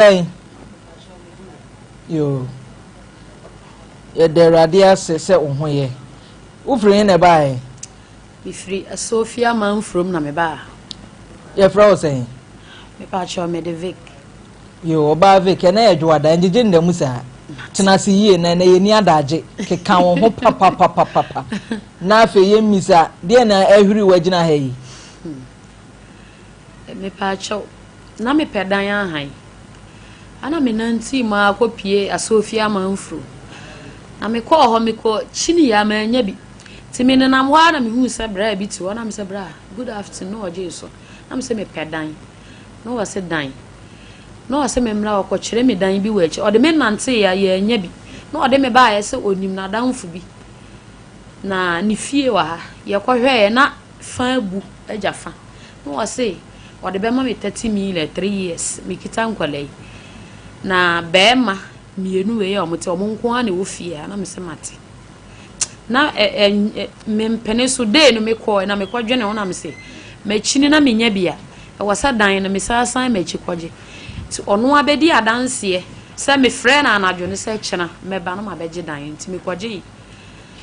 Sɛn? Yoo. Yɛda Awurade ase sɛ wo ho yɛ. Wofiri he na ɛbaeɛ? Mefiri Asuofia Manfurom na mebaa. Yɛfrɛ wo sɛn? Mepaakyɛw mede Vic. Yoo, ɔbaa Vic, ɛnɛ yɛ dwoada, ngyegye nda mu saa. Tena ase yie na ɛnɛ yɛnni adagye. Keka wo ho papapapapa. Na afei yɛmmisa, deɛn na ahuri wo agyina ha yi? Hmm. Mepaakyɛw, na mepɛ dan ahan. Ana menantee mu ara kɔpuee Asɔrefie amanfuru. Na mekɔɔ hɔ, mekɔ kyinii a mannya bi. Nti menenam hɔ ara na mehuu sɛ braa bi te hɔ. Na mesɛ braa, good afternoon, na ɔgyee so. Na mesɛ mepɛ dan. Na ɔse dan. Na ɔse memmra ɔkɔkyerɛ me dan bi wɔ akyi. Ɔde me nantee a yɛannya bi. Na ɔde me baeɛ sɛ ɔnim n'adamfo bi. Na ne fie wɔ ha. Yɛkɔhwɛeɛ na fa abu agya fa. Na ɔse ɔde bɛma me 30 million 3 years mekita nkwadaa yi na bɛrima mmienu wei a wɔte wɔn nko ara na ɛwɔ fie ha. Na mesɛ mate na ɛ ɛ mempene so dee no. Mekɔɔ na mekɔdwene ho na mesɛ m'akyi no na menya bi a ɛwɔ sɛ dan no mesan san m'akyi kɔgye. Nti ɔno abɛdi adanseɛ sɛ mefrɛ no anadwo no sɛ kyena mɛba no mabɛgye dan. Nti mekɔgyee.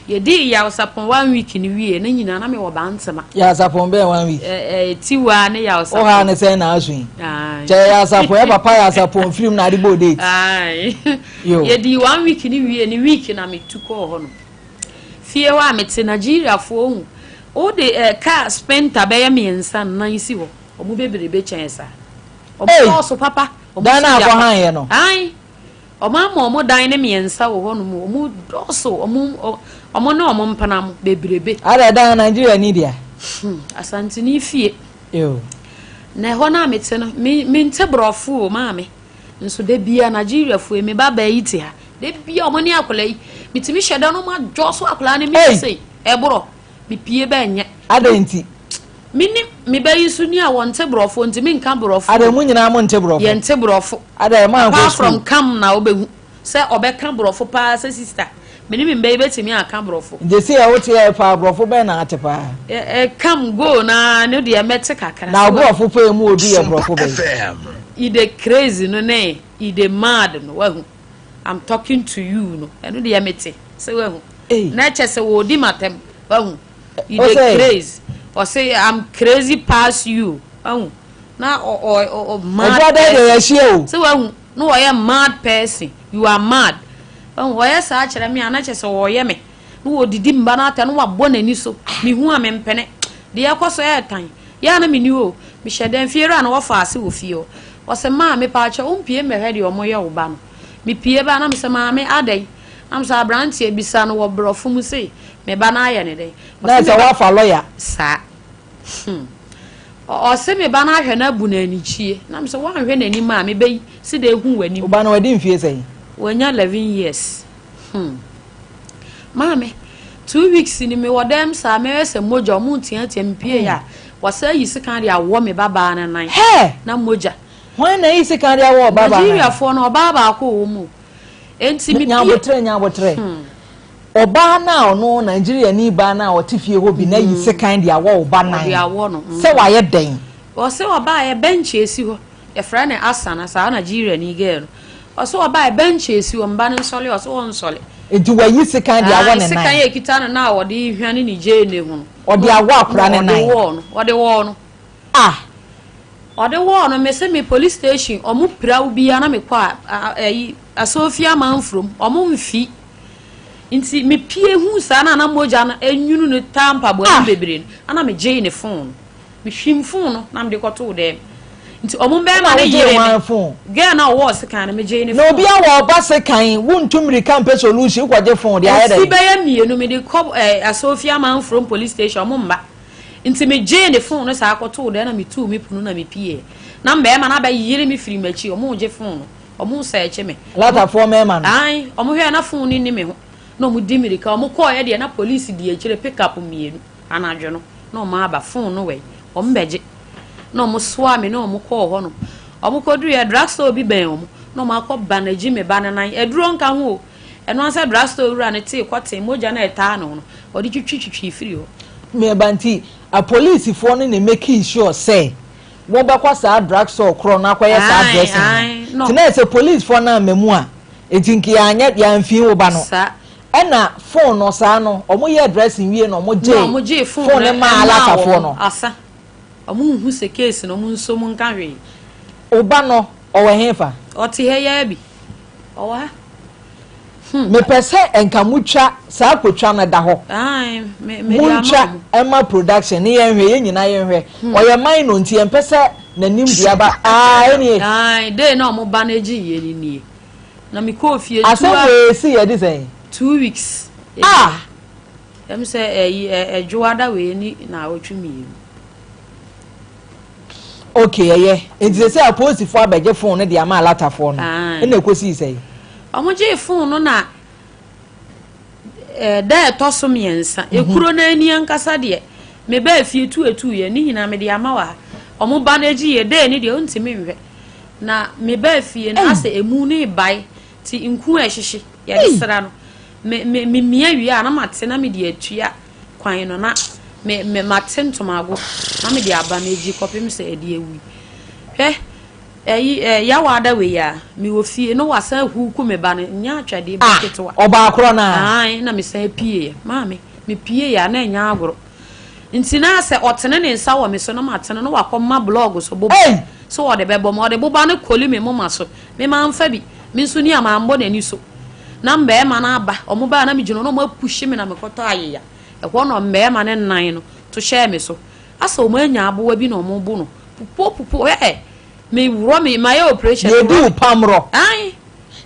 Yɛdii Yawsapɔn one week no wie ne nyinaa na mewɔ Bantama. Yawsapɔn bɛyɛ one week. Ɛɛ Tiwa ne Yawsapɔn. Ɔha ne sɛn na aso yi. Kyɛ Yawsapɔn yɛ papa Yawsapɔn firim na ade bɔ date. Yo. Yɛdii one week ne wie ne week na metu kɔɔ hɔ no. Fie hɔ a mete, Nigeriafoɔ hu. Wode kaa Sprinter bɛyɛ mmiɛnsa nnan si hɔ. Ɔmo bebrebe kyɛn saa. Ɔmo dɔɔso papa. Ɔmo Dan na akɔ han yɛ no. Ayi. Ɔmo ama ɔmo dan ne mmiɛnsa wɔ hɔnom. Ɔmo dɔɔso. Ɔmo ne ɔmo mpena mo bebrebe. Ada dan Nigeria ni dia. Asanteni fie. Yo. Na ɛhɔ no a mete no, me mente borɔfo o, maame. Nso da bia Nigeriafoɔ yi, me ba baa yi te ha. Da bia ɔmo ne akwadaa yi. Metumi hyɛ da no ɔmo adwɔ so akwadaa no mi sei. Ɛborɔ. Mepie bɛɛ nyɛ. Ada nti. Me ne me ba yi so ni a wɔnte borɔfo nti menka borɔfo. Ada mu nyinaa mo nte borɔfo. Yɛnte borɔfo. Ada mo ankɔ Apart school. from kam na wobɛhu sɛ ɔbɛka borɔfo paa sɛ sister. Me ne me mba yi bɛtumi aka borɔfo. Nti si a wote yɛ paa, borɔfo bɛn na ate paa? Ɛ ɛ come go na ne deɛ mɛte kakra. Na borɔfo paa mu odu yɛ borɔfo bɛn? E dey crazy no ne e dey mad no, wahu. I'm talking to you no, ɛno deɛ mete sɛ wahu. Na ɛkyɛ sɛ wɔredi m'atɛm, wahu. You dey craze. Ɔsɛ I'm crazy pass you, wahu. Na ɔ ɔ ɔ mad person. Sɛ wahu na ɔyɛ mad person. You are mad. Wahu, ɔyɛ saa kyerɛ me a, na kyerɛ sɛ ɔyɛ me. Na wɔdidi mba no atɛ na wabɔ n'ani so. Mehu a mempene. Deɛ ɛkɔ so ɛɛtan. Yɛ a na menni hɔ o. Mehyɛ dan fie wura na wɔfa ase wɔ fie hɔ. Ɔsɛ maa mepaakyɛ wompie mmɛhwɛ deɛ ɔmo yɛ wo ba no. Mepie ba na mesɛ maame adɛn? Na mesɛ aberanteɛ bisa no wɔ borɔfo mu se me ba no ayɛ ne dɛn? Na sɛ wafa lɔya. Saa. Ɔse me ba no ahwɛ no abu no anikyie. Na mesɛ woanhwɛ n'anim a mebɛyi si de ehu w'anim. Wo ba no wadi mfie sɛn? Wanya 11 years. Maame, 2 weeks ni mewɔ dɛm saa mɛyɛ sɛ mogya ɔmo nteatea me pie a wɔsɛ ayi sekan de awɔ me babaa no nan. Hɛ! Na mogya. Hwan na ayi sekan de awɔ ɔba baa nan? Nigeriafoɔ no, ɔbaa baako wɔ mu. Enti me pie. Nyabotrɛ, nyabotrɛ. Ɔbaa no a ɔno Nigeria ni baa no a ɔte fie hɔ bi na ayi sekan de awɔ ɔba nan. Ɔde awɔ no. Sɛ wayɛ dɛn? Ɔsɛ ɔbaa yɛ bench esi hɔ. Yɛfrɛ no Asana, saa Nigeria ni girl no. Ɔsɛ ɔbaa yɛ bench esi hɔ, mba no nsɔle, ɔsɛ wɔnsɔle. Nti wayi sekan de awɔ ne nan. Sekan yɛ kita no na ɔde hwane ne gyeene ho no. Ɔde awɔ akora ne nan. Ɔde wɔɔ no. Ɔde wɔɔ no. Ah! Ɔde wɔɔ no. Mese me police station ɔmo pira wo bia na mekɔ a ɛyi Asofia Manfurom ɔmo mfi. Nti mepie hu saa na mogya no enwunu no taa mpaboa mu bebree no ana megyee ne phone no. Mehwim phone no na mede kɔtoo dɛm. Nti ɔmo bɛrima ne yere me girl na ɔwɔ sekan no, megyee ne Na phone. Obi awɔ ɔba sekan, wontu mmirika mpɛ solution, wokɔgye phone de ayɛ Efi dɛn? bɛyɛ mmienu mede kɔ Asofia Manfurom police station, ɔmo mba. Nti megyee ne phone no saa kɔtoo dɛm na metuu me pono na mepie. Na mbɛrima no abɛyere me firi m'akyi, ɔmo gye phone no, ɔmo sɛɛkye me. Latafoɔ mmarima no. Ae, ɔmo hwɛ na phone no nni me ho na ɔmo di mirika. Ɔmo kɔɔɛ deɛ na police di akyire, pick up mmienu anadwo no na ɔmo aba. Phone no wɛn, ɔmo bɛgye na ɔmo soa me na ɔmo kɔɔ hɔ no. Ɔmo kɔduruiɛ, drugstore bi bɛn ɔmo na ɔmo akɔ banagyi me ba no nan. Aduro nka ho o. Ɛno ara sɛ drugstore wura no tee kɔtee mogya no a ɛtaa ne ho no, ɔde twitwi twitwi firi hɔ. Meba nti apolisifoɔ no na make sure sɛ Mobɛkɔ saa drug store korɔ no akɔyɛ saa dressing no. Nti na ɛsɛ policefoɔ no amma mu a, nti nka yɛanyɛ yɛamfii wo ba no. Ɛna phone no saa no, wɔn yɛɛ dressing wie na wɔn gyee phone no maa alatafoɔ no. Asa. Wɔn nhu sɛ case no wɔn nso mu nka hwee. Wo ba no ɔwɔ hefa? Ɔte ha yi ara bi. Ɔwɔ ha. Hmm. Mepɛ sɛ nka motwa saa kotwa no da hɔ. Ae, me, mede ama Montwa wɔn. ɛma production ne yɛnhwɛ, yɛn nyinaa yɛnhwɛ. Ɔyɛ minor nti yɛmpɛ sɛ n'anim dua ba. Aa, ɛnie. Ae, day na wɔn ba no gye yɛ no nie. Na mekɔɔ fie Asɛm two, wei si yɛ de sɛn? 2 weeks. Ah! Ɛm sɛ ɛyi ɛ ɛdwoada wei ni naawɔtwe 2. Okay, ɛyɛ. Nti sɛ sɛ apolisifoɔ abɛgye phone no de ama alatafoɔ no, Ae. ɛna ɛkɔsii sɛn? Wɔn gyee phone no na da ɛtɔ so 3. Ekuro no ani ankasa deɛ, mebaa fie tu etu yɛ ne nyinaa mede ama wɔ ha. Wɔn ba no agyi yɛ day ne deɛ ɔntumi nhwɛ. Na mebaa fie no asɛ emu ne bae ti nku a ɛhyehye yɛde sra no. Me me me mia wie a na mate na mede atua kwan no na me me mate ntomago na mede aba no agyi kɔpem sɛ ɛde awi. Hwɛ ɛyi ɛ yawa wei a mewɔ fie no wasan huku me ba no nyɛ atwadeɛ bi Ah, ketewa. ɔbaa korɔ no a. Ae, na mesan pie yɛ. Maame, mepie yɛ a na ɛnyɛ agorɔ. Nti na sɛ ɔtene ne nsa wɔ me so na matene na wakɔma block so boba. Ei! So ɔde bɛbɔ me. Ɔde boba no kɔli me moma so. Me mamfa bi. Me nso ni a mambɔ n'ani so. Na mmarima no aba. Ɔmo baa na megyina hɔ na ɔmo apush me na mekɔtɔ ayeya. Ɛhɔ na mmarima no nnan no to hyɛɛ me so. Asɛ ɔmo anya aboa bi na ɔmo bo no. Pupo pupo ɛ me worɔ me mayɛ operation. Yɛdi wo pamrɔ. Ae.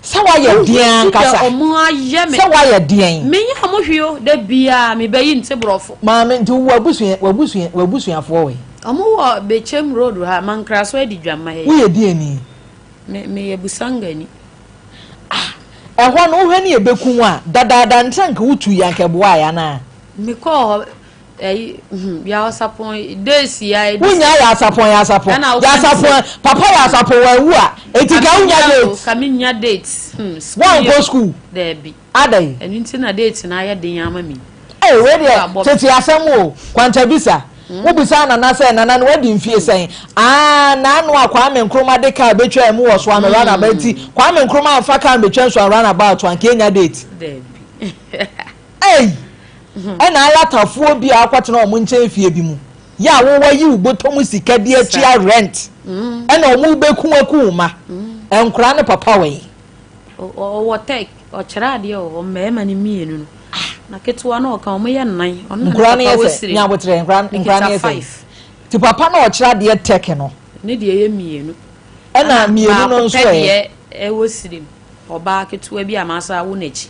Sɛ woayɛ deɛn ankasa? Ɔmo ayɛ me. Sɛ woayɛ deɛn? Menyɛ ɔmo hwee o. Da biara mebɛyi nte borɔfo. Maame, nti wo abusua w'abusua w'abusuafoɔ wɔ he? Ɔmo wɔ Bekyem Road ha, Mankraso adi dwamma ha yi. Woyɛ deɛn ni? Me meyɛ Busangani. Ah, ɛhɔ no wohwɛ ne yɛbɛku wo a, dadaada ntra nka wotu yi anka ɛboaeɛ anaa? Mekɔɔ hɔ ɛyi hmm Yawasapɔn days yi a. Wonya Yawasapɔn Yawasapɔn Ɛna woka Yawasapɔn papa Yawasapɔn wawu a eti ka wonya date. Ka menya date. School Woankɔ yɛ- school? Daabi. Adɛn? Ɛno nti na date no ayɛ den ama me. Ee, wei deɛ Abɔ me. tete asɛm o, kwantabisa. Wobisa Nana sɛ, Nana no wadi mfie sɛn? Aa, n'ano a Kwame Nkrumah de kaa betwaa mu wɔ Suame Runabout nti, Kwame Nkrumah amfa kaa ambetwa Suame Runabout a, anka yɛnnya date. Daabi. Ei! Ɛna alatafoɔ bi a akɔtena wɔn nkyɛn fie bi mu, yɛ a wowayi wo bɔtɔ mu sika de atua rent, ɛna wɔn bɛku aku wo mma. Nkwadaa no papa wɔ he? Ɔwɔ tech, ɔkyerɛ adeɛ wɔ hɔ, mmarima no mmienu no. Na ketewa no ɔka wɔn yɛ nnan. Ɔno na ne Nkwadaa no papa yɛ wɔ sɛ, sire. nya aboterɛ, nkwadaa nkwadaa no Mekita yɛ sɛ. five. Nti papa no a ɔkyerɛ adeɛ tech no. Ne deɛ yɛ mmienu. Ɛna mmienu no nso baako pɛ ɛ? deɛ ɛwɔ sirem. Ɔbaa ketewa bi a masa awo n'akyi.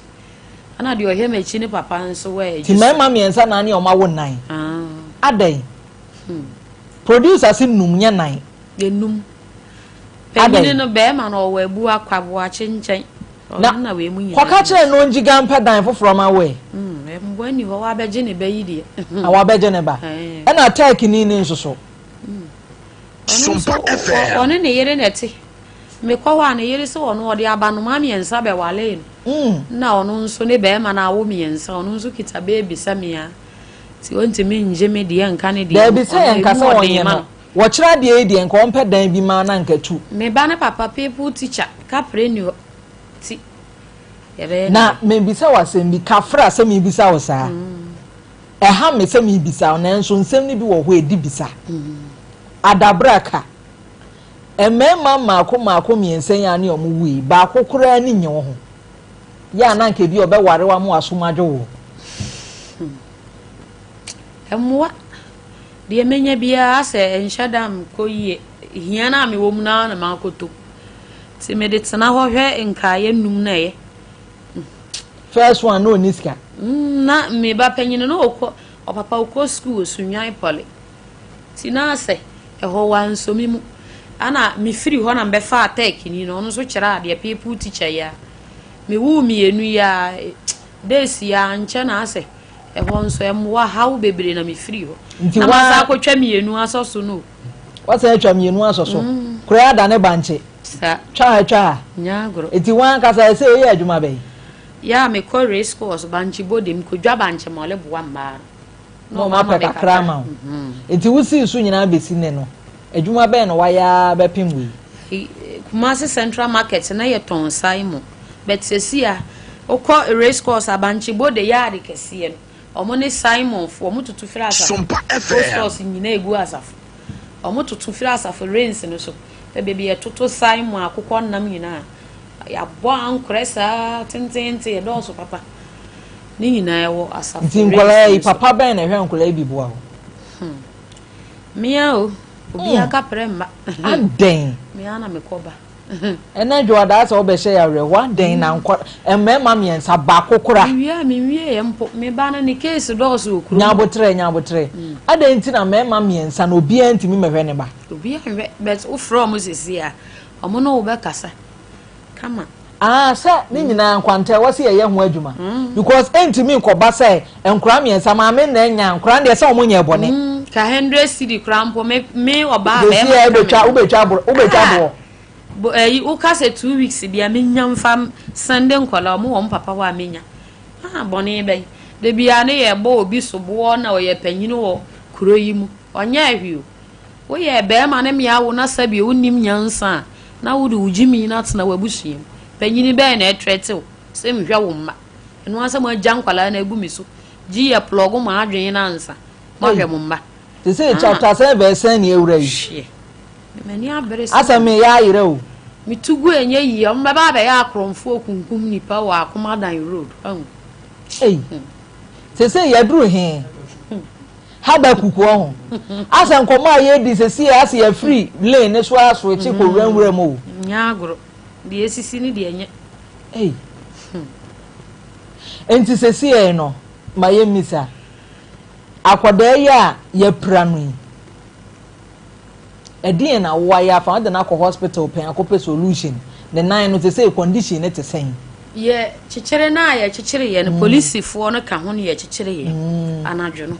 Ɛna deɛ ɔhwɛ m'akyi ne papa nso wɔ Nti mmarima 3 na ne wɔn awo nnan. Ah. Adɛn? Producer se num nyɛ nan. Yɛ num. Adɛn? Panyini no bɛrima no ɔwɔ abu akɔ aboakye nkyɛn. Na Ɔno na wei mu nyinaa. kɔka kyerɛ no ongyi ga mpɛ dan foforɔ ma wo ɛ. Mboa ni hɔ wabɛgye ne ba yi deɛ. Na wabɛgye ne ba. Ɛɛ. Ɛna tech ni ne nso so. Ɔno nso Sompa FM. ɔne ne yere na ɛte. Mekɔ hɔ a ne yere sɛ ɔno ɔde abanoma 3 bɛwalee no. Na ɔno nso ne bɛrima no awo 3 ɔno nso kita baby sɛ mea. Nti ɔntumi ngye me deɛ nka ne deɛ. Daabi sɛ Ɔno yɛnka emu sɛ ɔden ɔnyɛ ma no. Wɔkyerɛ adeɛ yi deɛ nka ɔmpɛ dan bi ma na nka tu. Me ba ne papa people teacher kapre ni hɔ ti yɛbɛyɛ ne Na dɛ. mebisa wo asɛm bi, kafra sɛ mebisa wo saa. Ɛha me sɛ mebisa wo nanso nsɛm no bi wɔ hɔ a ɛdi bisa. Adabraka, mmarima mmaako mmaako 3 yi a ne ɔmo wui, baako koraa ani nye wo ho. Yɛ a na nka ebi ɔbɛware wo ama w'asom adwo wo. Mmoa deɛ menya biara sɛ nhyɛ da nkɔ yie. Hia no a mewɔ mu no ara na makɔtɔ. Nti mede tena hɔ hwɛ nkaeɛ num na ɛyɛ. First one na ɔnni sika. Na me ba panyin no ɔkɔ ɔpapa ɔkɔ school wɔ Sunyani Poly. Nti na sɛ ɛhɔ wansɔ me mu. Ana mefiri hɔ na mbɛfaa tech ni no ɔno nso kyerɛ adeɛ people teacher yi a. Mewoo mmienu yi a days yi a nkyɛ na asɛ ɛhɔ nso ɛmmoa haw bebree na mefiri hɔ. Nti Na masa akɔtwa mmienu asɔ so no. Wasan atwa mmienu asɔ so. Koraa ada ne bankye. Saa. Twa ha twa ha. Nyɛ agorɔ. Nti wɔn ankasa ɛsɛ ɛyɛ adwuma bɛyi. Yɛ a mekɔ race course bankye bɔ dem kɔdwa bankye mɔle boa mmaa no. Na ɔmo apɛ kakra ama wo. Nti wosii so nyinaa besi ne no. Adwuma bɛn na wayɛ ara bɛpem wei? Kumasi Central Market na yɛtɔn Saimo but seesei a wokɔ race course Abankye Bode yard kɛseɛ no wɔn ne Simon foɔ wɔn tutu firi asafo Sompa race FM. course nyinaa egu asafo wɔn tutu firi asafo rains no so pɛ baabi yɛtoto Simon akokɔ nam nyinaa yɛabɔ ankorɛ saa tententen ɛdɔɔso papa ne nyinaa ɛwɔ asafo Nti rains nkwadaa yi no so. papa bɛn na ɛhwɛ nkwadaa yi bi boa wo? Mmea o obi aka prɛ mma. Adɛn? Mmea na mekɔ ba. Ɛnɛ dwoadaa sɛ wobɛhyɛ yɛ awerɛhoɔ adɛn na nkɔ mmarima mmiɛnsa baako kora. Mewie a menwie yɛ mpo me ba no ne case dɔɔso wɔ kurom. Nyabotrɛ nyabotrɛ adɛn nti na mmarima mmiɛnsa no obiara ntumi mmɛhwɛ ne ba. Obiara nhwɛ but wofrɛ ɔmo sisi a ɔmo ne wo bɛkasa kama. Ah sɛ ne nyinaa nkwanta ɛwɔ sɛ yɛyɛ ho adwuma because ɛntumi nkɔba sɛ nkora mmiɛnsa maame na anya nkora deɛ sɛ ɔmo nyɛ bɔne. Ka 100 cedi koraa mpo me me ɔbaa Sisi bɛrima a ka me wobɛtwa ho. wobɛtwa boro wobɛtwa boɔ. Bo ɛyi woka sɛ 2 weeks bia menya mfa sɛnde nkɔla ɔmo wɔ papa hɔ a menya. Ah bɔne bɛn. Da bia ne yɛ bɔ obi soboɔ na ɔyɛ panyin wɔ kuro yi mu. Ɔnyɛ ahwi o. Woyɛ bɛrima ne mmea wo na sɛbi wonim nyansa a na wode wo gyimi no atena w'abusua mu. Panyin bɛn na ɛtrɛtew sɛ nhwɛ wo mma. Ɛno ara sɛ mo agya nkwadaa no agu mi so. Gye yɛ plɔgo mo adwene no ansa. Moahwɛ mo mma. Te sɛ chapter sɛn verse sɛn ne ewura yi. Hwɛ. M'ani abere sɛ. Asɛ me yɛ ayerɛ o. Metu gu ɛnyɛ yie. Ɔmo bɛba abɛyɛ akorɔmfoɔ kunkum nipa wɔ Akomadan road. Ɔho. Ei. Te sɛ yɛduru he. Habakuk wɔ ho. Asɛ nkɔmɔ a yɛdi sɛsi yɛ asɛ yɛfiri lane ne so aso ekyi kɔ wura nwura mu o. Nyɛ agorɔ. Deɛ esisi ne deɛ nyɛ. Ei. Nti sɛsi yɛ no ma yɛ mmisa. Akwadaa yi a yɛpira no yi. Ɛdeɛn na wo ayɛ afa wode no akɔ hospital pɛn akɔpɛ solution ne nan no te sɛ condition ne te sɛn. Yɛ kyekyere no a yɛkyekyere yɛ no polisifoɔ no ka ho no yɛkyekyere yɛ anadwo no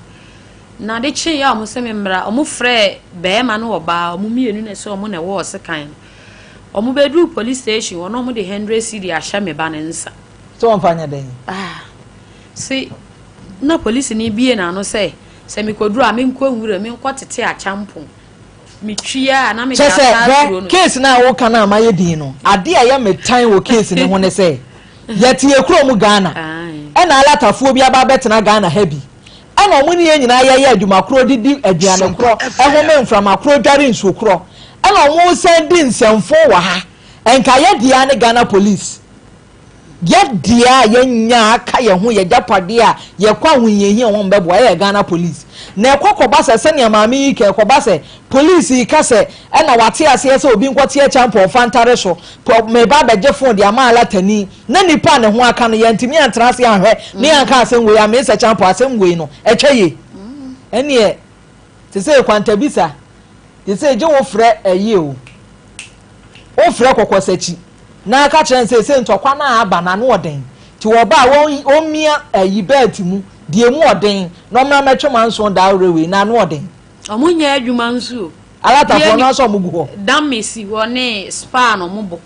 na de kye yɛ a ɔmo sɛ me mmra ɔmo frɛ bɛrima no ɔbaa ɔmo mmienu na sɛ ɔmo na ɛwɔ ɔsekan no ɔmo bɛduru police station hɔ na ɔmo de 100 cedi ahyɛ me ba ne nsa. Sɛ wɔmfa nyɛ dɛn. Ah se na polisini bie n'ano sɛ sɛ mekɔduru a menkɔ nwura menkɔ tete akyampo metwia a na mede kyɛ sɛ asa kuro hwɛ no. Case no a woka no a mayɛ din no ade a ɛyɛ me tan wɔ case no ho ne sɛ yɛte yɛ kurom Ghana ɛna alatafoɔ bi aba abɛtena Ghana ha bi ɛna ɔmo ne yɛn nyinaa yɛyɛ adwuma korɔ didi aduane korɔ ɛhome mframa korɔ dware nsuo korɔ ɛna ɔmo san di nsɛmfo wɔ ha. Ɛnka yɛ dea ne Ghana Police yɛ dea a yɛnya aka yɛn ho yɛgyapadeɛ a yɛkɔ ahohiahia wɔn bɛboa yɛyɛ Ghana Police na ɛkɔ kɔba sɛ sɛnea maame yi ka ɛkɔba sɛ police yi ka sɛ ɛna wate aseɛ sɛ obi nkɔte akyampo ɔfa ntare so meba abɛgye phone de ama alatani na nipa a ne ho aka no yɛntumi antena ase ahwɛ ne yɛnka asɛm wei amee sɛ kyampo asɛm wei no ɛtwa yie ɛneɛ te sɛ kwantabisa te sɛ gye wo frɛ ɛyi o wofrɛ kɔkɔsakyi na aka kyerɛ no sɛ sɛ ntɔkwa no a aba n'ano ɔden nti wɔba a wɔn ɔmmia ayi bɛɛte mu deɛ mu ɔden na ɔmmra mɛtwe ma nso daa werɛ wei n'ano ɔden. Ɔmo nyɛ adwuma nso o. Alatafoɔ no asɔ ɔmo gu hɔ. Dame si hɔ ne spa na ɔmo bɔ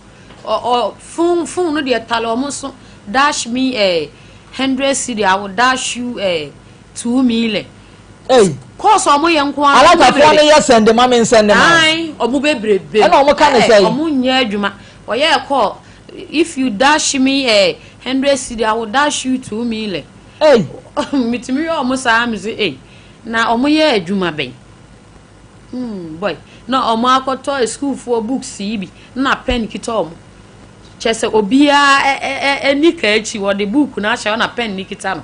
ɔ ɔ phone phone no deɛ tale ɔmo so dash me 100 cedi, I will dash you 2 million. Ei. Course ɔmo yɛ nko ara. Alatafoɔ no yɛ sɛnde ma me nsɛnde ma. Ayi ɔmo bebrebe. Ɛna ɔmo ka ne sɛ. Ɔmo nyɛ adwuma ɔyɛ call, if you dash me 100 cedi, I will dash you 2 million. Ei. Mitumi yɛ ɔmo saa mi sɛ ei na ɔmo yɛ adwuma bɛn boy na ɔmo akɔtɔ sukuufoɔ books yi bi na pen kita ɔmo kyɛ sɛ obiara ɛ ɛ ɛni ka akyi wɔde book na ahyɛ na pen ni kita no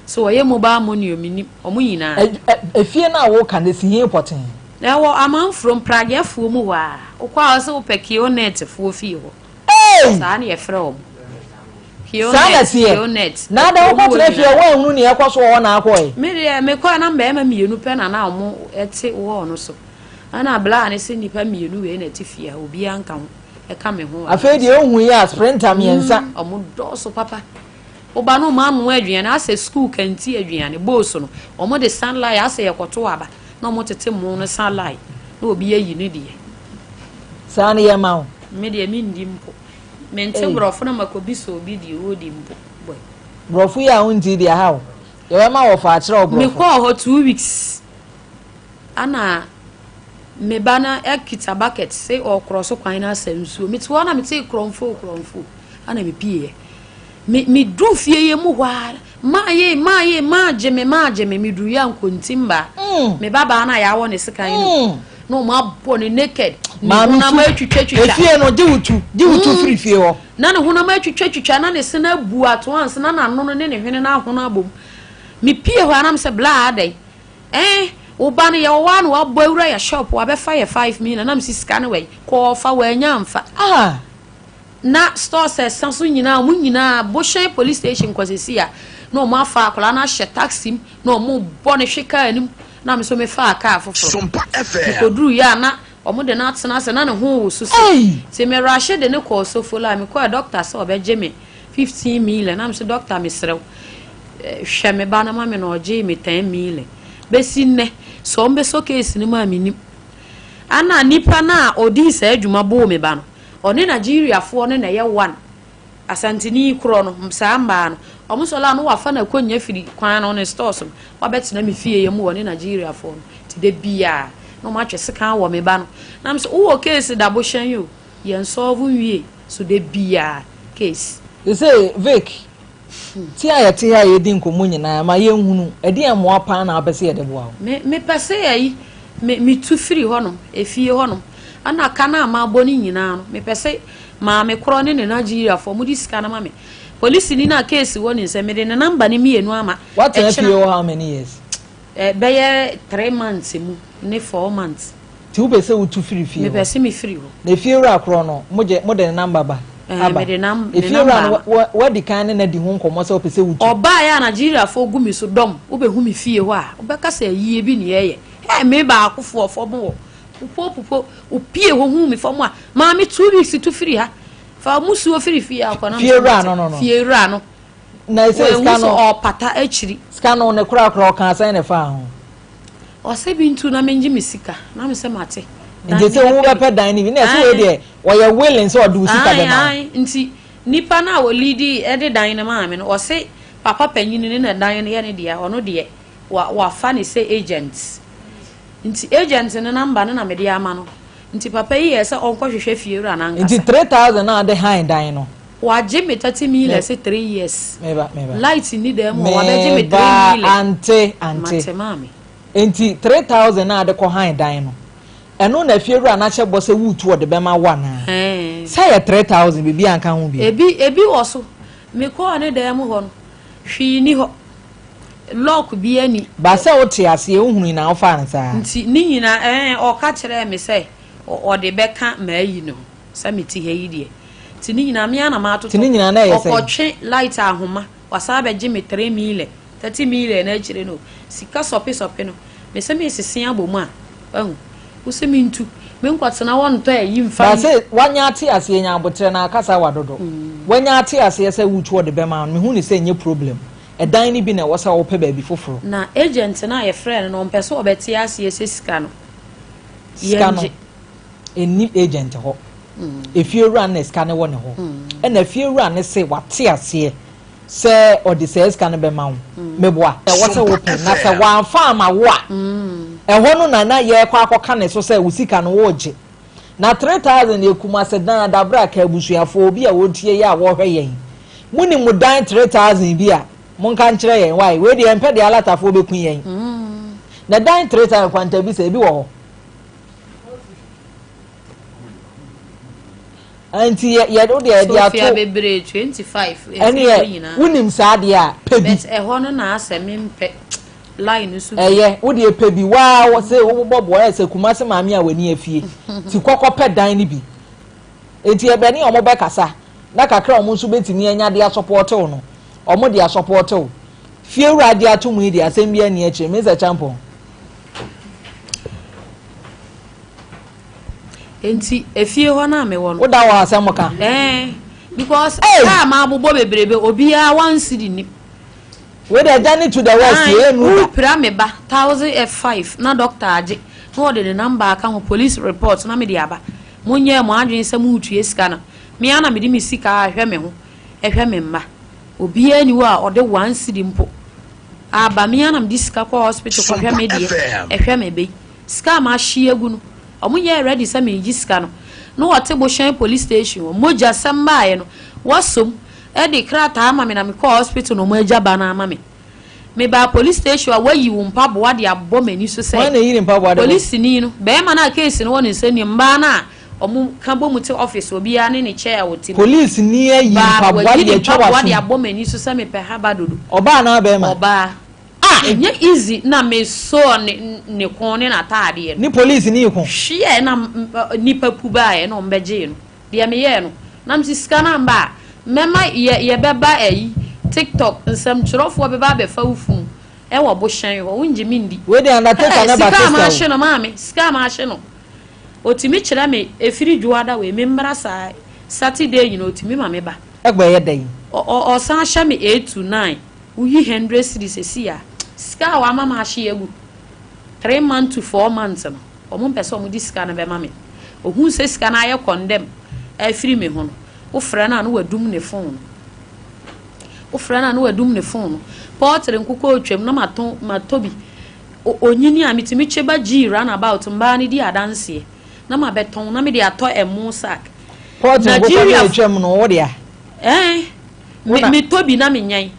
so wɔyɛ mobile money omi nim ɔmo nyinaa. Efie no a wɔka no esi hin pɔtɛn. Ɛwɔ amanforo mpragefoɔ mu hɔ a wokɔ a wɔsɛ wopɛ kionet foɔ fie hɔ. Ee. Saa na yɛfrɛ wɔn. Saa na teɛ Kionet. Na ada wokɔtena fie wɔn ehunu nea ɛkɔ so wɔ hɔ na akɔɛ. Me deɛ mekɔɛ na mmarima mmienu pɛ na na wɔn te wɔɔ no so ɛna bla ne sɛ nnipa mmienu wei na ɛte fie a obiara nka ho ɛka me ho. Afei deɛ ehu yi a sprinter mmiɛnsa. Ɔmo dɔɔso papa woba no ɔmo anoa aduane asɛ school canteen aduane bowls no ɔmo de sunlight asɛ yɛkɔto aba na ɔmo tete mo no sunlight na obi ayi ne deɛ. Saa ne yɛ ma wo. Me deɛ me ndi mpo mente borɔfo na makɔ bi sɛ obi deɛ ɔdi mpo boy. Borɔfo yi a wonti deɛ ha o yɛbɛma wɔfa akyerɛ wo borɔfo. Mekɔɔ hɔ 2 weeks ana. Me ba no kita bucket se ɔrekorɔ so kwan no asa nsuo. Mete hɔ na metee korɔmfoo korɔmfoo ɛna mepieeɛ. Me meduru fie yɛ mu hɔ ara maa yee maa yee maa gye me maa gye me meduru yɛ a nkontim baa. Mm. Me ba baa no a yɛawɔ ne sekan no mm. na wɔn abɔ ne naked ne honam atwitwatwitwa. Efie no gye wo tu gye wo tu mm. firi fie hɔ. Na ne honam atwitwatwitwa na ne se no abu ato ansa na n'ano no ne ne hwene no ahono abom. Mepie hɔ anam sɛ bla adɛn. Eh wo ba no yɛwɔ hɔ a na wabɔ awura yɛ shop wabɛfa yɛ 5 million na mesi sika no wɛyi kɔɔ fa wanya amfa. Ah. Na stores ɛsa so nyinaa ɔmo nyinaa Bohyɛn police station kɔsisi a na ɔmo afa akwadaa no ahyɛ taxi mu na ɔmo bɔ ne hwe kaa anim na me nso me faa kaa foforɔ. Sompa FM. Mekoduru yɛ a na ɔmo de no atena ase na ne ho woso se. Ei! Nti me rush de no kɔɔ Sofolo a mekɔɛ doctor sɛ ɔbɛgye me 15 million na me so doctor mesrɛ wo hwɛ me ba no ma me na ɔgyee me 10 million. Bɛsi nnɛ sɛ ɔmo bɛsɔ case no mu a mennim. Ana nipa no a ɔdii saa adwuma boo me ba no ɔne Nigeriafoɔ no na ɛyɛ one Asanteni korɔ no saa mmaa no ɔmo sɔla no wafa n'akonnwa firi kwan no ne stores no wabɛtena me fie yɛ mu wɔ ne Nigeriafoɔ no nti de biaa na ɔmo atwe sekan wɔ me ba no na me sɛ wowɔ case da bohyɛn yi o yɛn solve nwie so de biaa case. They say Vic ti a yɛte ha a yɛdi nkɔmmɔ nyinaa ma yɛnhunu ɛdeɛ mmoa paa na wopɛ sɛ yɛde boa wo. Me mepɛ sɛ ayi me metu firi hɔnom efie hɔnom ɛna ka no a mabɔ no nyinaa no mepɛ sɛ maame korɔ ne ne Nigeriafoɔ mode sika no ma me polisini no a case wɔ ne nsam mede ne number no mmienu ama. Woatena fie hɔ how many years? Bɛyɛ 3 months mu ne 4 months. Nti wopɛ sɛ wotu firi fie hɔ? Mepɛ sɛ mefiri hɔ. Na efie wura korɔ no mogye mode ne number ba aba? Mede nam ne Efie number wura no ama. wadi kan ne no adi ho nkɔmmɔ sɛ wopɛ sɛ wotu? Ɔbaeɛ a Nigeriafoɔ gu me so dɔm wobɛhu me fie hɔ a wobɛka sɛ ayie bi ne yɛyɛ. Hɛ me baakofoɔ fam hɔ pupo pupo opie hɔ hu me fam a maame 2 weeks tu firi ha fa musuo firi fie akɔ na Fie wura no no no. Fie wura no. Na ɛsɛ Wɔahu sika sɛ no ɔpata akyiri. Sika no ne korakora ɔka asɛn ne faa ho. Ɔsɛ bi ntu na mengye me sika na me sɛ mate. Nti sɛ wo bɛpɛ dan no bi na ɛsɛ wei deɛ wɔyɛ willing sɛ ɔde wo sika bɛma wo. Ae nti nipa no a wɔlidi ɛde dan no maa me no ɔse papa panyin ne na dan no yɛ ne deɛ ɔno deɛ wa wafa ne sɛ agent nti agent no number no na mede ama no nti papa yi yɛ sɛ ɔnkɔhwehwɛ fie wura no Nti ankasa. 3,000 na ade han dan no. Wagye me 30 million sɛ 3 years. Meba meba. Light ni dan mu hɔ wabɛgye me three Meba million. Ante ante. Mate maame. Nti 3,000 na ade kɔ han dan no ɛno na fie wura n'ahyɛ bɔ sɛ wutu ɔde bɛma wo anaa? Ɛɛ. Sɛ yɛ 3,000 biribi anka ho bi. Ebi wɔ so mekɔɔ ne dan mu hɔ no hwee ni hɔ lock bi ani. Ba sɛ wote aseɛ wohunu nyinaa wofaa no saa. Nti ne nyinaa ɔka kyerɛɛ me sɛ ɔde bɛka maayi no ho sɛ mete ha yi deɛ nti ne nyinaa mea na maatotɔ. Nti ne nyinaa na ɛyɛ sɛn? Ɔkɔtwe light ahoma wasan abɛgye me 3 million 30 million na akyire no sika sɔpe sɔpe no mesɛ mesese abɔ mu a wahu wosɛ mentu menkɔtena hɔ ntɔ ayi mfa Ba sɛ wanya ate aseɛ nya abotrɛ na akasa wa dodo. Wanya ate aseɛ sɛ wotu ɔde bɛma no mehu ne sɛ nyɛ problem. Ɛdan no bi na ɛwɔ sɛ wopɛ baabi foforɔ. Na agent no a yɛfrɛ no no ɔmpɛ sɛ ɔbɛte aseɛ sɛ sika no Sika no yɛngye. Ɛnni agent hɔ. Efie wura no na sika no wɔ ne hɔ. Ɛna efie wura no se wate aseɛ sɛ ɔde saa sika no bɛma wo. Meboa. Ɛwɔ sɛ wopɛ na sɛ wamfa ama wo a ɛhɔ no na na yɛrekɔ akɔka ne so sɛ wo sika no wɔregye. Na 3,000 yɛ Kumase dan adabra ka abusuafoɔ obi a wɔretie yɛ a wɔrehwɛ yɛn. Mo nim mo dan 3,000 bi a monka nkyerɛ yɛn why wei deɛ yɛmpɛ deɛ alatafoɔ bɛku yɛn. Na dan 3,000 kwanta bi sɛ ebi wɔ hɔ. Nti yɛ yɛ wo deɛ yɛde ato Sophia bebree 25 ɛne yɛ wonim saa deɛ a pɛ bi. But ɛhɔ no na asɛ mempɛ line no so bi. Ɛyɛ wo deɛ pɛ bi waa wɔ sɛ wobobɔ boɔ ɛyɛ sɛ Kumase maame a w'ani afie ti kɔkɔ pɛ dan no bi nti ɛbɛne ɔmo bɛkasa na kakra ɔmo nso bɛtumi anya de asɔpɔɔte wo no ɔmo de asɔpɔɔte wo fie wura agye ato mu yi deɛ asɛm bi ani akyire Mr. Champon. Nti efie hɔ na mewɔ no. Woda wɔ asɛm ka. Because kaa ma abobɔ bebrebe obiara 1 cedi nim. Wei de journey to the west yɛ nu da. Wopira me ba 1,005 na doctor agye na ɔde ne number aka ho police report na me de aba. Mo nyɛ mo adwene sɛ mo retua sika no. Me ara na mede me sika ahwɛ me ho ɛhwɛ me mma. Obiara ni hɔ a ɔde 1 cedi mpo aba me ara na mede sika kɔ hospital kɔhwɛ me deɛ ɛhwɛ me bɛ yi. Sika a mahye agu no. Ɔmo nyɛɛ ready sɛ meregye sika no na wɔte Bohyɛn police station hɔ. Mogya sɛm baeɛ no, wɔasom de krataa ama me na mekɔɔ hospital na ɔmo agya ba no ama me. Mebaa police station a wɔayi wo mpaboa de abɔ m'ani so sɛ Hwan na eyi ne mpaboa de bɔ? polisini no, barima no a case no wɔ ne nsa nim, mmaa no a ɔmo ka bɔ mu te office obiara ne ne chair a ɔte mu. Polisini ayi Baa mpaboa wayi de ne atwa mpaboa de w'asom. abɔ m'ani so sɛ mepɛ haba dodo. Ɔbaa anaa barima? Ɔbaa. Ah! Ɛnyɛ easy na me sɔɔ ne ne kɔn ne n'ataadeɛ no. Ne polisini ko? Hweɛ na nnipa pu baeɛ na wɔn bɛgyee no. Deɛ meyɛɛ no, na mese sika no amba a, mɛma yɛ yɛbɛba ayi tiktok nsɛmtwerɛfoɔ bɛba abɛfa wo funu wɔ bohyɛn hɔ, wongye me ndi. Wei deɛ Undertaker Hey, ne sika a Batista o. mahye no maame, sika a mahye no, ɔtumi kyerɛ me ɛfiri dwoada wei memmra saa Saturday nyina ɔtumi ma me ba. Ɛkɔyɛ dɛn? Ɔ ɔ ɔsan hyɛ me 8 to 9. Woyi hundred cedis sɛsi a, sika a wama mahye agu 3 months to 4 months no, ɔmo mpɛ sɛ ɔmo de sika no bɛma me. Ohun sɛ sika no ayɛ condemn afiri me ho no, wofrɛ no a na wadum ne phone no. Wofrɛ no a na wadum ne phone no. Pɔɔtere nkokɔ otwam na matɔn matɔ bi. Onyini a metumi kye ba gyii roundabout mbaa no di adanseɛ na mabɛtɔn na mede atɔ ɛmo sack. Pɔɔtere nkokɔ no Nigeria atwam no wo dea? Ɛɛ. Wo na. Metɔ bi na menyɛn.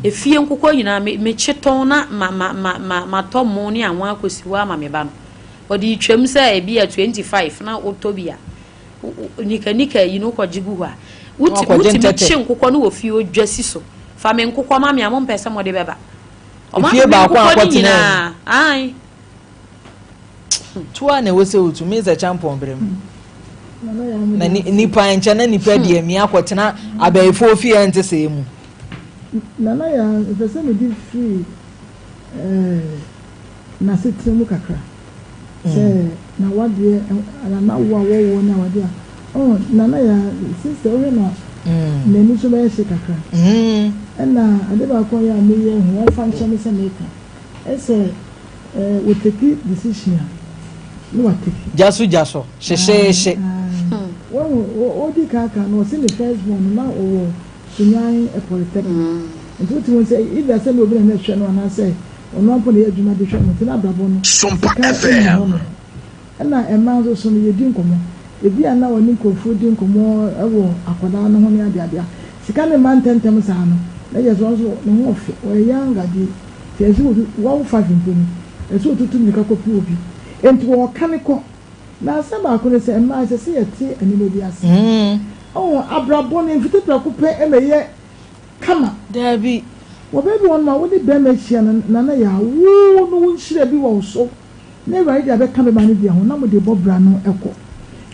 Efie nkokɔ nyinaa me mekye tɔn na ma ma ma ma matɔ mo ne anwa akɔsi hɔ ama me ba no. Ɔde twam sɛ ebi a 25 na wotɔ bi a nika nika yi no wokɔgye gu hɔ a Na wakɔgye wotumi ntɛtɛ. kye nkokɔ no wɔ fie odwa si so. Fa me nkokɔ ma me a mompɛ sɛ mode bɛba. Ɔmo Efie ama me baako a nkokɔ no akɔtena mu. nyinaa. Ae. Tu a na ɛwɔ sɛ wotu mi sɛ champɔn brɛ mu. Na nipa nkyɛn na nipa deɛ mi akɔtena abɛɛfoɔ fie ɛnte sɛ mu. Nana yɛ mpɛ sɛ mede firi n'asetena mu kakra sɛ n'awadeɛ n'awo a wɔwɔ ne awadeɛ a ɔn Nana yɛ sister wohwɛ na n'ani so bɛyɛ hye kakra. Ɛna ade baako a yɛ a meyɛ hu wɔmfa nkyɛn me sɛ meka ɛsɛ wɔ take decision a ne wa take. Gya so gya so hyehyeehye. Wɔn wɔdi kaka no ɔsi ne first born no na ɔwɔ Sunyani Polytechnic nti wotu wɔn sɛ either sɛ ne obi na ne hwɛ no anaasɛ ɔno ampo na yɛ adwuma de hwɛ no nti n'abrabɔ no Sompa sika ɛni FM. hɔ no. Ɛna mmaa nso so no yɛdi nkɔmɔ ebi a na ɔne nkurɔfoɔ di nkɔmɔ ɛwɔ akwadaa no ho ne adeadea sika ne mma ntɛntɛm saa no na yɛ sɛ ɔno nso ne ho ɔfɛ ɔyɛ young adeɛ nti ɛsɛ otu wɔn five mpo no ɛsɛ otutu mirika kɔpɛ obi nti wɔɔka ne kɔ. Na asɛm baako ne sɛ mmaa ɛsɛ sɛ yɛte nneɛma bi ase. Ɔwɔ abrabɔ no mfiti prɛko pɛ ɛna ɛyɛ kama. Daabi. Wɔ baabi wɔn ma wode bɛrima ahyia no nana yɛ awo no wo nhyira bi wɔ wo so na Awurade de abɛka bɛma no deɛ ho na mode bɔ bra no ɛkɔ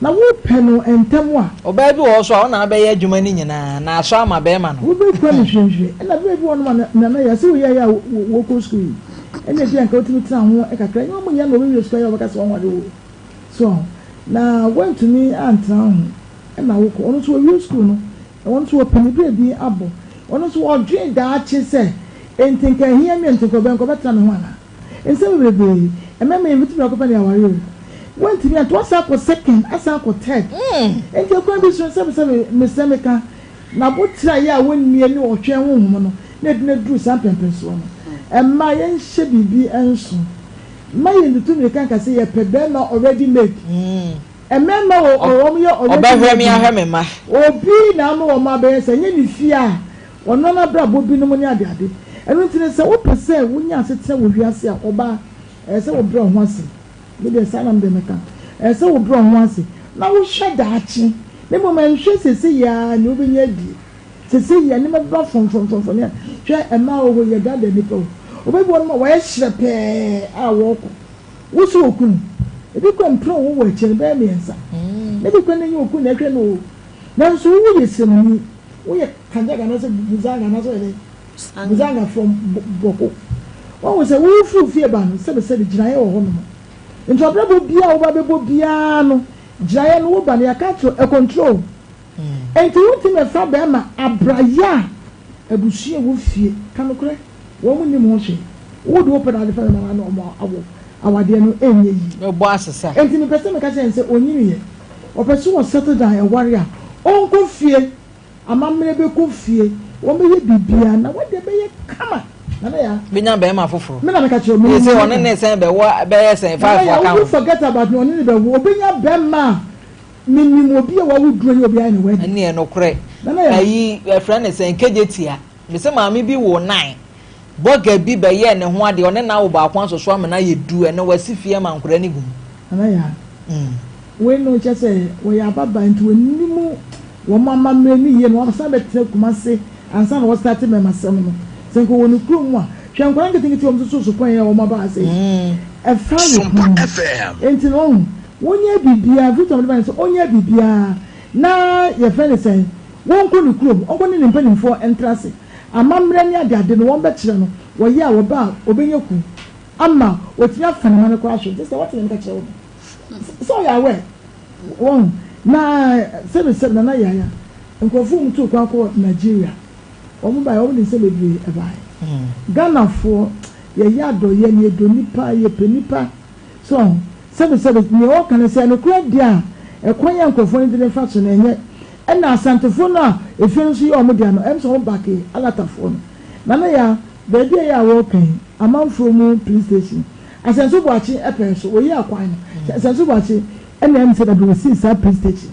na wopɛ no ntɛm a. Ɔbaa bi wɔ hɔ so a ɔna abɛyɛ adwuma no nyinaa na asɔ ama bɛrima no. Wobɛkura no hwehwɛ ɛna bɛrɛ bi wɔ no ma nana yɛ sɛ woyɛ yɛ a wɔkɔ sukuu yi ɛna ebi anka wotumi tena ho kakra nyɛ ɔmo nyɛ na wɔbɛwie sukuu ayɛ wɔbɛka sɛ wɔnware wo so na wɔntumi antena ho ɛna wokɔ ɔno nso wɔwie sukuu no ɔno nso wɔpɛ ne bere bi abɔ ɔno nso ɔdwen daakye sɛ nti nka ehia mi nti nka ɔbɛn nka ɔbɛtena me ho ana nsɛm bebree mmarima yɛn fiti prɛko pɛ ne aware o wɔntumi anto asa akɔ second asa akɔ third nti ekwan bi so nsɛm sɛ mesɛ meka n'abotire a yɛ a wɔnnie ne ɔtwɛn honhom no na ɛde no duru saa mpɛmpɛnsoɔ no mmaa yɛnhyɛ biribi nso mma yɛn tutu mirika nka sɛ yɛpɛ bɛrima already made mmarima wɔ wɔn yɛ already Ɔbɛhwɛ me ahwɛ me ma. Obi na ama wɔn abɛyɛ sɛ nye ne fie a ɔno n'abrabɔ binom ne adeade. Ɛno nti no sɛ wopɛ sɛ wonya asetena wɔ wiase a ɔbaa ɛyɛ sɛ wobrɛ wo ho ase. Me deɛ saa na me deɛ mɛka. Ɛyɛ sɛ wobrɛ wo ho ase na wohwɛ daakye. Na mmom ɛnhwɛ sese yi ara nea wobɛnya adi. Sese yi a nneɛma bɛba fɔmfɔmfɔmfɔm ne hwɛ mmaa wɔ hɔ yi yɛdaadaa nnipa o. Obi bi wɔ nom a wɔyɛ hyerɛpɛɛ a wɔrekɔ. Wosi okunu. Ebi kɔ mpere wo wɔ akyire no bɛyɛ mmiɛnsa. Na ebi kɔ n'enyi okunu na ɛhwɛ no o. Nanso woyɛ sɛmni. Woyɛ kanjaga anaasɛ buzanga anaasɛ ɔyɛ dɛ buzanga from Bɔko. Wɔn sɛ wofiri fie ba no sɛbisɛbi gyinaeɛ wɔ hɔ nom. Nti ɔbrɛbɔ biara a woba bɛbɔ biara no gyinaeɛ no woba no yɛaka kyerɛ ɛ control. Nti wontumi mɛfa bɛrima abrayɛ a abusua wɔ fie ka nokorɛ wɔn mu nim ho hwee. Wode wopɛ na ade fa bɛrima no ɔmo awo awadeɛ no ɛnyɛ yie. Bɛbɔ asesa. Nti mepɛ sɛ meka kyerɛ no sɛ onyini yɛ. Ɔpɛ sɛ wɔ settle down ɛware a ɔnkɔ fie amammerɛ bɛkɔ fie wɔn bɛyɛ biribiara na wɔde bɛyɛ kama. Nana Yaa. Bɛnya bɛrima foforɔ. Me na meka kyerɛ wo, menim Sɛ nea ɔne meka. ne sɛn bɛwo bɛyɛ sɛn Nana five Yaa, aka wo ho. forget about me, ɔne ne bɛwo. Ɔbɛnya bɛrima a menim obi a wawo duro yi obi ayɛ ne wedding. Ɛnneɛ nokorɛ. Nana Yaa. Ayi yɛfrɛ no sɛn Kegyetia. Mese maame bi woo nine. Bɔga bi bɛyɛɛ ne ho adeɛ, ɔne n'awo baako asosɔ amena ayɛ du, ɛnnɛ wasi fie ama nkwadaa no gu mu. Nana Yaa, wei no kyerɛ sɛ wɔyɛ ababaa nti wɔnnim wɔn amammerɛ no yie na wɔasan abɛtena Kumasi ansa na wɔstarte mmɛmasɛm no. Sɛ nka wɔwɔ ne kurom a, hwɛ nkwadaa nketenkete a wɔsoso so kwan yi a wɔaba ha sei. Ɛfa ne kunu ho. Enti no wahu, wɔnyɛ biribiara, Victor mede ba ne sɛ ɔnyɛ biribiara na yɛfrɛ no sɛn, wɔnkɔ ne kurom, ɔnkɔ ne ne mpanimfoɔ ntra ase. Amammerɛ ne adeade no wɔbɛkyerɛ no, wɔyɛ a wɔba a ɔbɛnya ku ama watumi afa ne mma no koraa ahwɛ. Gye sɛ woate deɛ meka kyerɛ wo no. Sɛ ɔyɛ aware. Wahu? Na sɛbe sɛbe Nana Yaya, nkurɔfoɔ a wɔtuu kwan kɔɔ Nigeria, wɔn baeɛ, wɔn de nsɛm bebree baeɛ. Ghanafoɔ, yɛyɛ adɔeɛ na yɛdɔ nnipa, yɛpɛ nnipa. So wahu? Sɛbe sɛbe, deɛ wɔka no sɛ nokorɛ deɛ a, ɛkwan a nkurɔfoɔ no de no fa so no ɛnyɛ. Ɛna Asantefoɔ no a efie no nso yɛ wɔn dea no, ɛm sɛ wɔn bake Alatafoɔ no. Nana Yaa, baabi a ɛyɛ a wɔreka yi, Amanfoɔ mu police station, Asɛnso Boakye pɛn so, wɔyi akwan no, Asɛnso Boakye ɛna ɛm sɛ dabi wɔsii saa police station.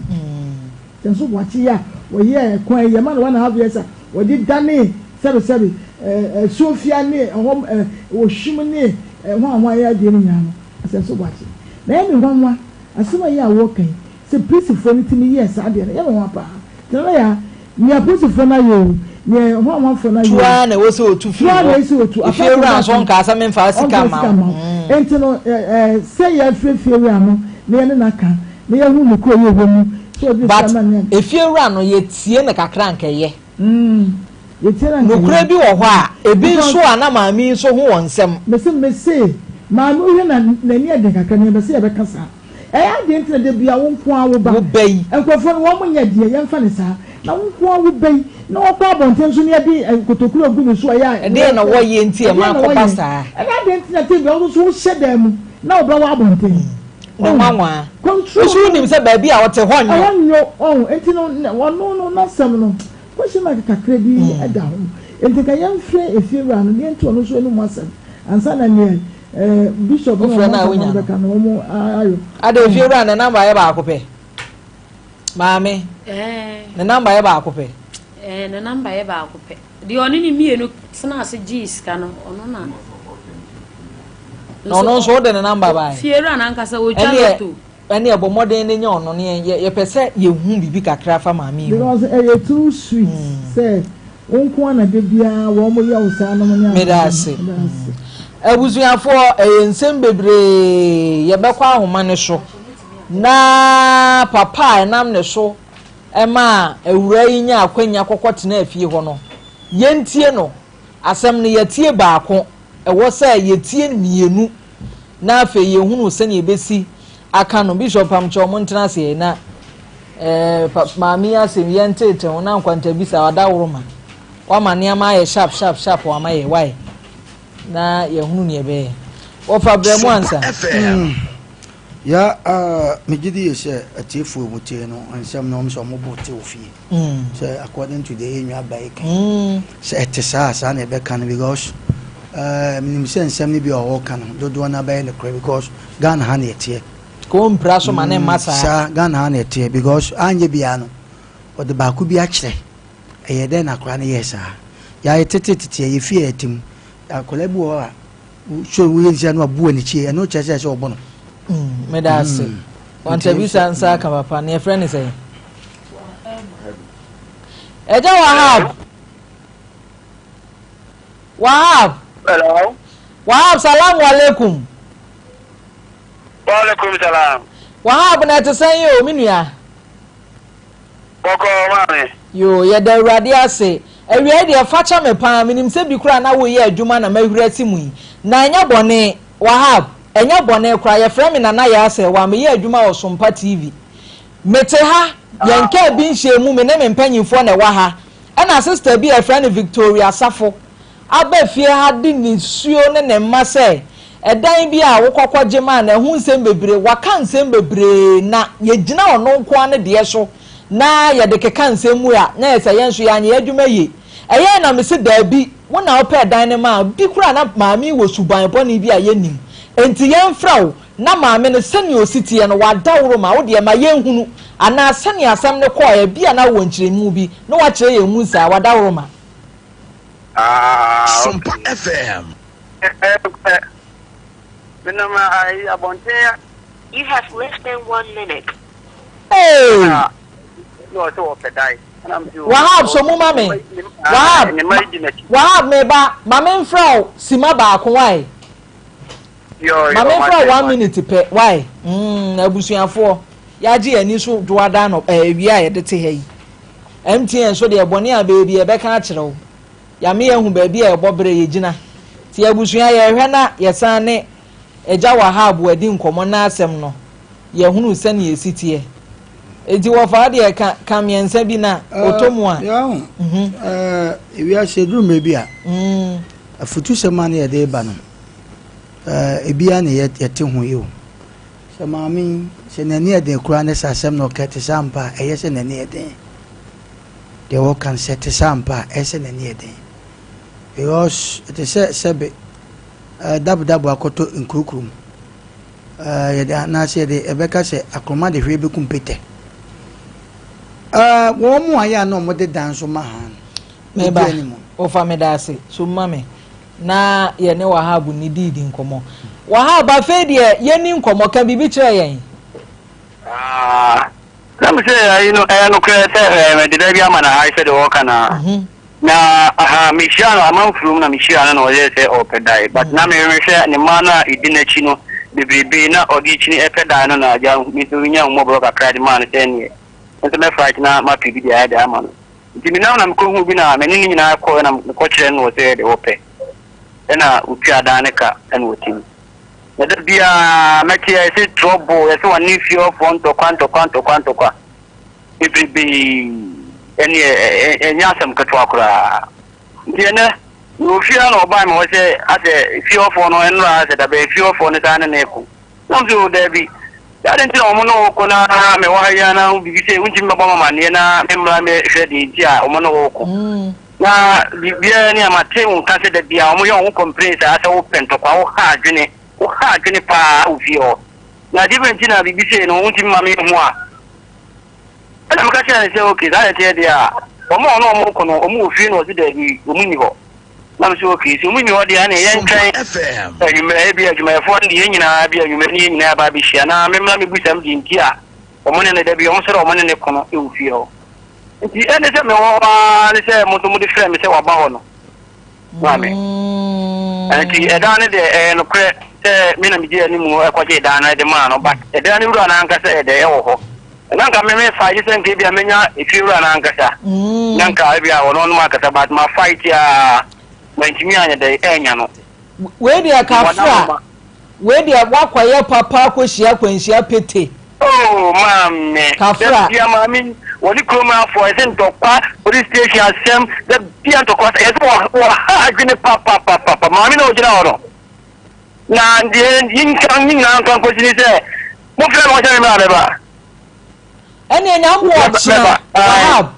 Asɛnso Boakye yi a wɔyɛɛ kwan yi, yɛma no one and half years a wɔde danee sɛbe sɛbe ɛɛ Sofia ne ɛhɔ ɛɛ Ohwim ne hwan hwan yɛ adeɛ no nyinaa no, Asɛnso Boakye. Na ɛyɛ me nwanwa, asɛm a ɛyɛ a wɔreka yi, Sɛ polisifoɔ no tumi yɛɛ saa deɛ no, ɛyɛ me nwanwa paa. Nti Nana Yaa, nea polisifoɔ no ayɛ oo, nea hwanhwanfoɔ no ayɛ Tu oo, ara na ɛwɔ sɛ ɔtu tu firi ara na hɔ. ɛyɛ sɛ ɔtu. Apart from Efiewura that nso no, nkaa sɛ memfa sika ɔmfa mma sika wo. mma wo. Nti no, ɛ, ɛ, sɛ yɛafrɛ fiewura no na yɛne no aka, na yɛahu ne kuro a ɛwɔ mu, sɛ ɔde ne sika But ma no a. efiewura no, yɛtie no kakra anka ɛyɛ. Mm, yɛtie no anka Nokorɛ ɛyɛ. bi wɔ hɔ a, ebi Because. nso a na maame yi nso ho wɔ nsɛm. Mese, mese, maame wohwɛ na n'ani yɛ den kakra, na yɛmpɛ sɛ yɛbɛka saa. Ɛyɛ adeɛ nti na da biara wo nko ara wo ba. Wo ba yi. Nkurɔfoɔ no wɔn nyɛ deɛ yɛmfa no saa. Na wo nko ara wo ba yi na ɔkɔ abɔnten so na yɛde kotokuro agu ne so a ɛyɛ a. Ɛdeɛn na wɔyɛ nti Ɛdeɛn ɛma na akɔba wɔyɛ? saa? Ɛna adeɛ nti na tɛm biara wo nso wohyɛ dan mu na wo ba wɔ abɔnten. Ne Ɔho. nwanwa. Control Wo nso no. wonim sɛ baabi a ɔte hɔ nnwo. Ɛhɔ nnwo. Ɔho. Nti no ɔno no n'asɛm no question mark kakra bi da ho. Nti nka yɛmfrɛ efiewura no na yɛnte ɔno nso anum asɛm ansa na neɛ Eh, bishop no Wofrɛ no a ɔmo wonya no. bɛka no ɔmo ayɔ. Ada efiewura ne namba yɛ baako pɛ. Maame. Ɛɛ. Ne namba yɛ baako pɛ. Ɛɛ ne namba yɛ baako pɛ. Deɛ ɔne ne mmienu tena ase gyee sika no ɔno na. Na ɔno nso wode ne namba bae. Fiewura n'ankasa otwa lotto. Ɛne ɛbɔ mmɔden ne nyɛ ɔno ne yɛpɛ sɛ yɛhu biribi kakra fa maame yi ho. Because ɛyɛ too sweet sɛ Wo nko ara na da biara wɔn yɛ wo saa nom ne Meda ase. Abusuafoɔ, ɛyɛ nsɛm bebree yɛbɛkɔ ahoma no so na papa a ɛnam ne so maa awuraa yi nyaa akwanya kɔkɔ tenaa fie hɔ no, yɛntie no. Asɛm no yɛatie baako, ɛwɔ sɛ yɛtie mmienu na afei yɛhunu sɛnea ɛbɛsi aka no. Bishop mpamokyɛw mo ntena ase ɛ na eh, maame yi asɛm yɛn tete ho na nkwantabisa ɔdaworo ma wama nneɛma ayɛ sharp sharp sharp wama yɛ wae na yɛhunu nea ɛbɛyɛ wɔfa brɛ mu ansa. Ya uh, megye di yɛ sɛ atiefoɔ mu tie no nsɛm no ɔm sɛ ɔmo bo te wɔ fie sɛ according to the yɛ nwa ba yi kan sɛ ɛte saa saa na ɛbɛka no because uh, menim sɛ nsɛm no bi a ɔwɔ no dodoɔ no abɛyɛ nokorɛ because Ghana ha na ɛteɛ Kò mpira so ma ne mma saa. Saa Ghana ha na ɛteɛ because anyɛ biara no ɔde baako bi akyerɛ ɛyɛ dɛn na akwadaa no yɛɛ saa yɛayɛ tete tete ɛyɛ fie a ɛte mu akwadaa bi wɔ hɔ a so woyɛ nsia no abu anikyi ɛno kyerɛ sɛ ɛsɛ ɔbɔ no. Meda ase wantabisa nsa aka papa ne yɛfrɛ ne sɛn ɛgya Wahab Wahab. Hello. Wahab salamu alaikum. Waalaikum salam. Wahab na ɛte sɛn yi o me nua. Bɔkɔɔ maame. Yoo yɛda awurade ase. Awia yi deɛ fa kyɛ me paa menim sɛ bi koraa na woyɛ adwuma na mahuri asi mu yi. Na ɛnyɛ bɔne Wahab ɛnyɛ bɔne koraa yɛfrɛ me Nana Yaa Sɛɛwaa meyɛ adwuma wɔ Sompa TV. Mete ha yɛn kaa bi nhyɛɛ mu me ne me mpanyinfoɔ na ɛwɔ ha ɛna sister bi a yɛfrɛ no Victoria Safo aba fie ha de nisuo ne ne mma sɛ ɛdan bi a wokɔ kɔgye maa no ɛho nsɛm bebree, waka nsɛm bebree na yɛgyina ɔno nko ara ne deɛ so na yɛde keka nsɛm mu a na yɛ sɛ yɛn nso yɛanyɛ yɛn adwuma yie. Ɛyɛɛ na mese daabi, wo na wopɛɛ dan no maa bi koraa na maame yi wɔ suban bɔne bi a yɛnnim. Enti yɛmfrɛ wo na maame no sɛnea ɔsi teɛ no wadaworo ma wo deɛ ma yɛnhunu anaa sɛnea asɛm no kɔɔɛ ebia na wowɔ nkyerɛmu bi na woakyerɛ yɛn mu saa wadaworo ma. Ah, Sompa okay. FM. Ɛɛ, menam ayi abɔnten. You have less than one minute. Hey! Na ɔsɛ wɔpɛ dan. Wahab so mu ma me. Wahab, Wahab me ba, ma me mfrɛ wo sima baako why? Ma me mfrɛ wo one minute pɛ why? Mm, abusuafoɔ, yɛagye yɛn ani so dwoada no ɛɛ eh, wia a yɛde te ha yi. MTN so deɛ bɔne a baabi yɛbɛka akyerɛ wo. Yame yɛahu baabi a yɛbɔ berɛ yɛgyina. Ti abusua yɛhwɛ na yɛsan ne Agya Wahab adi nkɔmmɔ na asɛm no yɛhunu sɛnea ɛsi teɛ. Enti wɔfaa deɛ ka ka mmiɛnsa bi na ɔtɔ mu a. Yahu, ewiase eduru mmerɛ bi a, afutusɛm a na yɛde reba no, ebiara na yɛte ho yi o. Sɛ maame yi, sɛ n'ani yɛ den koraa ne sɛ asɛm na ɔka ɛte saa ampa a, ɛyɛ sɛ n'ani yɛ den. Deɛ wɔka no sɛ ɛte saa ampa a, ɛyɛ sɛ n'ani yɛ den. Because ɛte sɛ sɛbe dabodabo akɔtɔ nkurokuro mu. Ɛɛ, yɛde anaasɛ yɛde ɛbɛka sɛ akorɔma de hwee bɛkum Peter. Ɛɛ, wɔn mu ayɛ a na wɔde dan nso ma ha no. Meba, wofa meda ase so ma me na yɛne Wahab ni diidi nkɔmmɔ. Wahab, afei deɛ yɛni nkɔmmɔ, ka biribi kyerɛ yɛn. Ah, na me sɛ ayi no ɛyɛ nokorɛ sɛ ɛɛ mede da bi ama na ha sɛ deɛ wɔka na. Mhm. Na aha mehyia no amanfurom na mehyia no na ɔyɛɛ sɛ ɔrepɛ dae but na merehwɛ ne mma no a ɛdi n'akyi no bebrebe na ɔde kyini ɛpɛ dae no na agya me nso menya ahummɔborɔ kakra de maa no sɛ ɛneɛ me nso mɛ fight na mapɛ bi de ayɛ de ama no nti menam na mekɔhuu bi na me ne ne nyinaa kɔɛ na mekɔkyerɛ no wɔ sɛ deɛ wɔpɛ ɛna ɔtua dan ne ka ɛna ɔtim na da biara mɛte yɛsɛ trouble yɛsɛ wɔne fie hɔfoɔ ntɔkwa ntɔkwa ntɔkwa ntɔkwa bebrebe ɛneɛ ɛnyɛ asɛm ketewa koraa. Nti ɛnɛ mewɔ fie ha na ɔbaa me hɔ sɛ asɛ fie hɔfoɔ no ɛnora asɛ dabɛn fie hɔfoɔ no saa ne ne ko. Na ɔm sɛ o daabi. Adɛn nti na wɔn ne wo ko na mewɔ ha yi ara na biribi sɛ wontumi mmɛbɔ me amaneɛ na memmra mmɛhwɛ deɛ nti a wɔn ne wo ko. Na biribiara ni a mate wo nka sɛ da biara wɔyɛ wo ho complain saa sɛ wopɛ ntɔkwa, woha adwene, woha adwene paa wɔ fie hɔ. Na adeɛ bɛn nti na biribi sei no wontumi mma menhu a? Ɛna meka kyerɛɛ no sɛ, okay, saa na ɛteɛ deɛ a, wɔn a ɔne wɔn reko no, wɔn wɔ fie? Na ɔse daabi, wɔn nni hɔ. Na mese okay, sɛ wɔn nni hɔ deɛ ɛne yɛntwɛn anwummerɛ, ebi adwumayɛfoɔ no deɛ yɛn nyinaa bi anwummerɛ ne yɛn nyinaa aba abɛhyia na memmra mebisa m deɛ nti a wɔn ne no da bi wɔn sɛ wɔn ne ne ko no wɔ fie hɔ. Nti ɛne sɛ mewɔ hɔ ara ne sɛ mo nso mode frɛ me sɛ waba hɔ no. Maame. Nti ɛdan no deɛ ɛyɛ nokorɛ sɛ me na megye anim kɔgye dan no de maa no but ɛdan no wura no ankasa yɛ dɛ ɛwɔ hɔ. Na nka me me fight sɛ nka ebia menya efie wura no ankasa. Na nka ebia ɔno ɔno ankasa but ma fight a mantumi anyɛ dɛ ɛnya no. Wei deɛ kafra. Wei deɛ woakɔyɛ papa akɔhyia akwanhyia pete. Oh maame. Kafra. Da bia maame wɔne kurom afɔ ɛsɛ ntɔkwa police station asɛm da bia ntɔkwa sɛ ɛsɛ wɔ wɔ ha adwene papapapapa maame na ɔgyina hɔ no na deɛ yinka ne nyinaa nka nkosi ne sɛ mo frɛ me wɔhyɛ me mmra mɛba. Ɛneɛ nyame boa ɔkyena Wahab.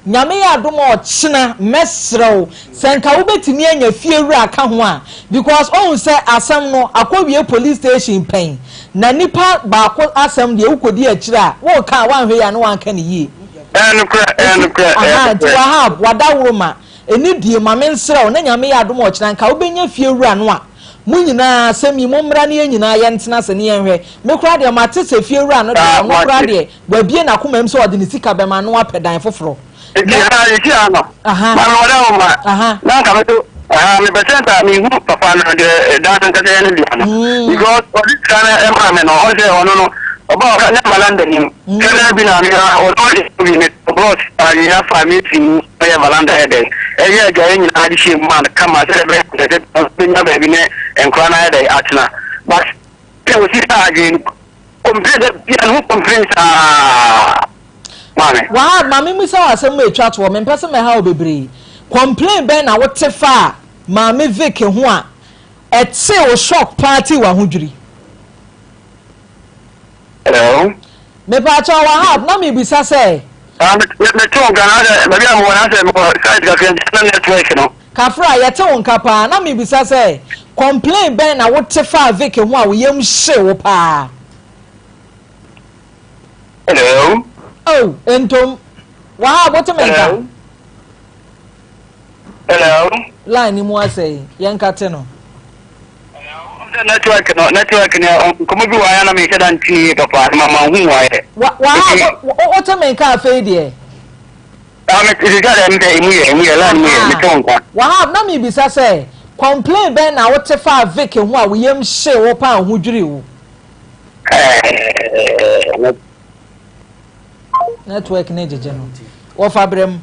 Nyame yɛ adom a ɔkyena mɛsrɛ wo sɛ nka wobɛtumi anya fie wura aka ho a because wohu sɛ asɛm no akɔwie police station pɛn na nipa baako asɛm deɛ wokɔdi akyire a woka a woanhwɛ yie a na woanka no yie. Ɛyɛ nokorɛ, ɛyɛ Nti nokorɛ, ɛyɛ ahaa nti nokorɛ. Wahab wadaworo ma ɛni die ma mensrɛ wo na Nyame yɛ adom a ɔkyena nka wobɛnya fie wura no a mo nyinaa asɛm yi mommra na yɛn nyinaa yɛntena ase na yɛnhwɛ. Me koraa deɛ mate sɛ fie wura no deɛ Ah, ɔno koraa mate. deɛ Wabue n'akomam sɛ ɔde ne sika bɛma na wapɛ dan foforɔ. Nti Na. ha yɛsi ha no, Aha. maame wɔda wo ma, Aha. na nka me so, aha, mepɛ sɛ nka mehu papa no deɛ dan no nkasa yɛ ne dea no. Because ɔde sika no ɛmaa me no, ɔn sɛ ɔno no, ɔba ɔka ne valanda nim. Kɛnɛ bi na me ha, ɔno ɔde bi me brɔs anwea fa me fi mu yɛ valanda yɛ dɛn. Ɛyɛ adwaeɛ nyinaa de hyɛ mu maa no kama sɛ ɛbɛyɛ sɛ bɛnya baabi ne nkora no ayɛ dɛn atena. But sɛ ɔsi saa adwene no, Complain da bia ne ho complain saa maame. Wahab, ma memmisa wo asɛm a ɛtwa toɔ, mempɛ sɛ mɛha wo bebree. Complain bɛn na wote faa Maame Vic ho a ɛtee wo shock paa tee w'ahodwiri? Hello. Mepaakyɛw Wahab, na mebisa sɛ, Ah, me me te wo nka na sɛ baabi a mewɔ na sɛ mewɔ site kakra nti na network no. Kafra, yɛte wo nka paa. Na mebisa sɛ, complain bɛn na wote faa Vic ho a wo yam hyee wo paa? Hello. Oh, entom. Wahab, wote me nka? Hello. Hello. Line no mu asɛe. Yɛnka te no. Sɛ network no network no nkɔmɔ bi wɔ ayɛ na menhyɛ da nte ne yie papa ma ma hu wɔ ayɛ. Wa Wahab, wote me nka afei deɛ? Ah, me te sɛ dɛ sɛ emu yɛ emu yɛ line mu yɛ mete wo nka. Wahab, na mebisa sɛ, complain bɛn na wote faa Vic ho a wo yam hyee wo paa a wo ho dwirii wo? Ɛɛ. Network ne gyegye no. Wɔfa brɛ mu.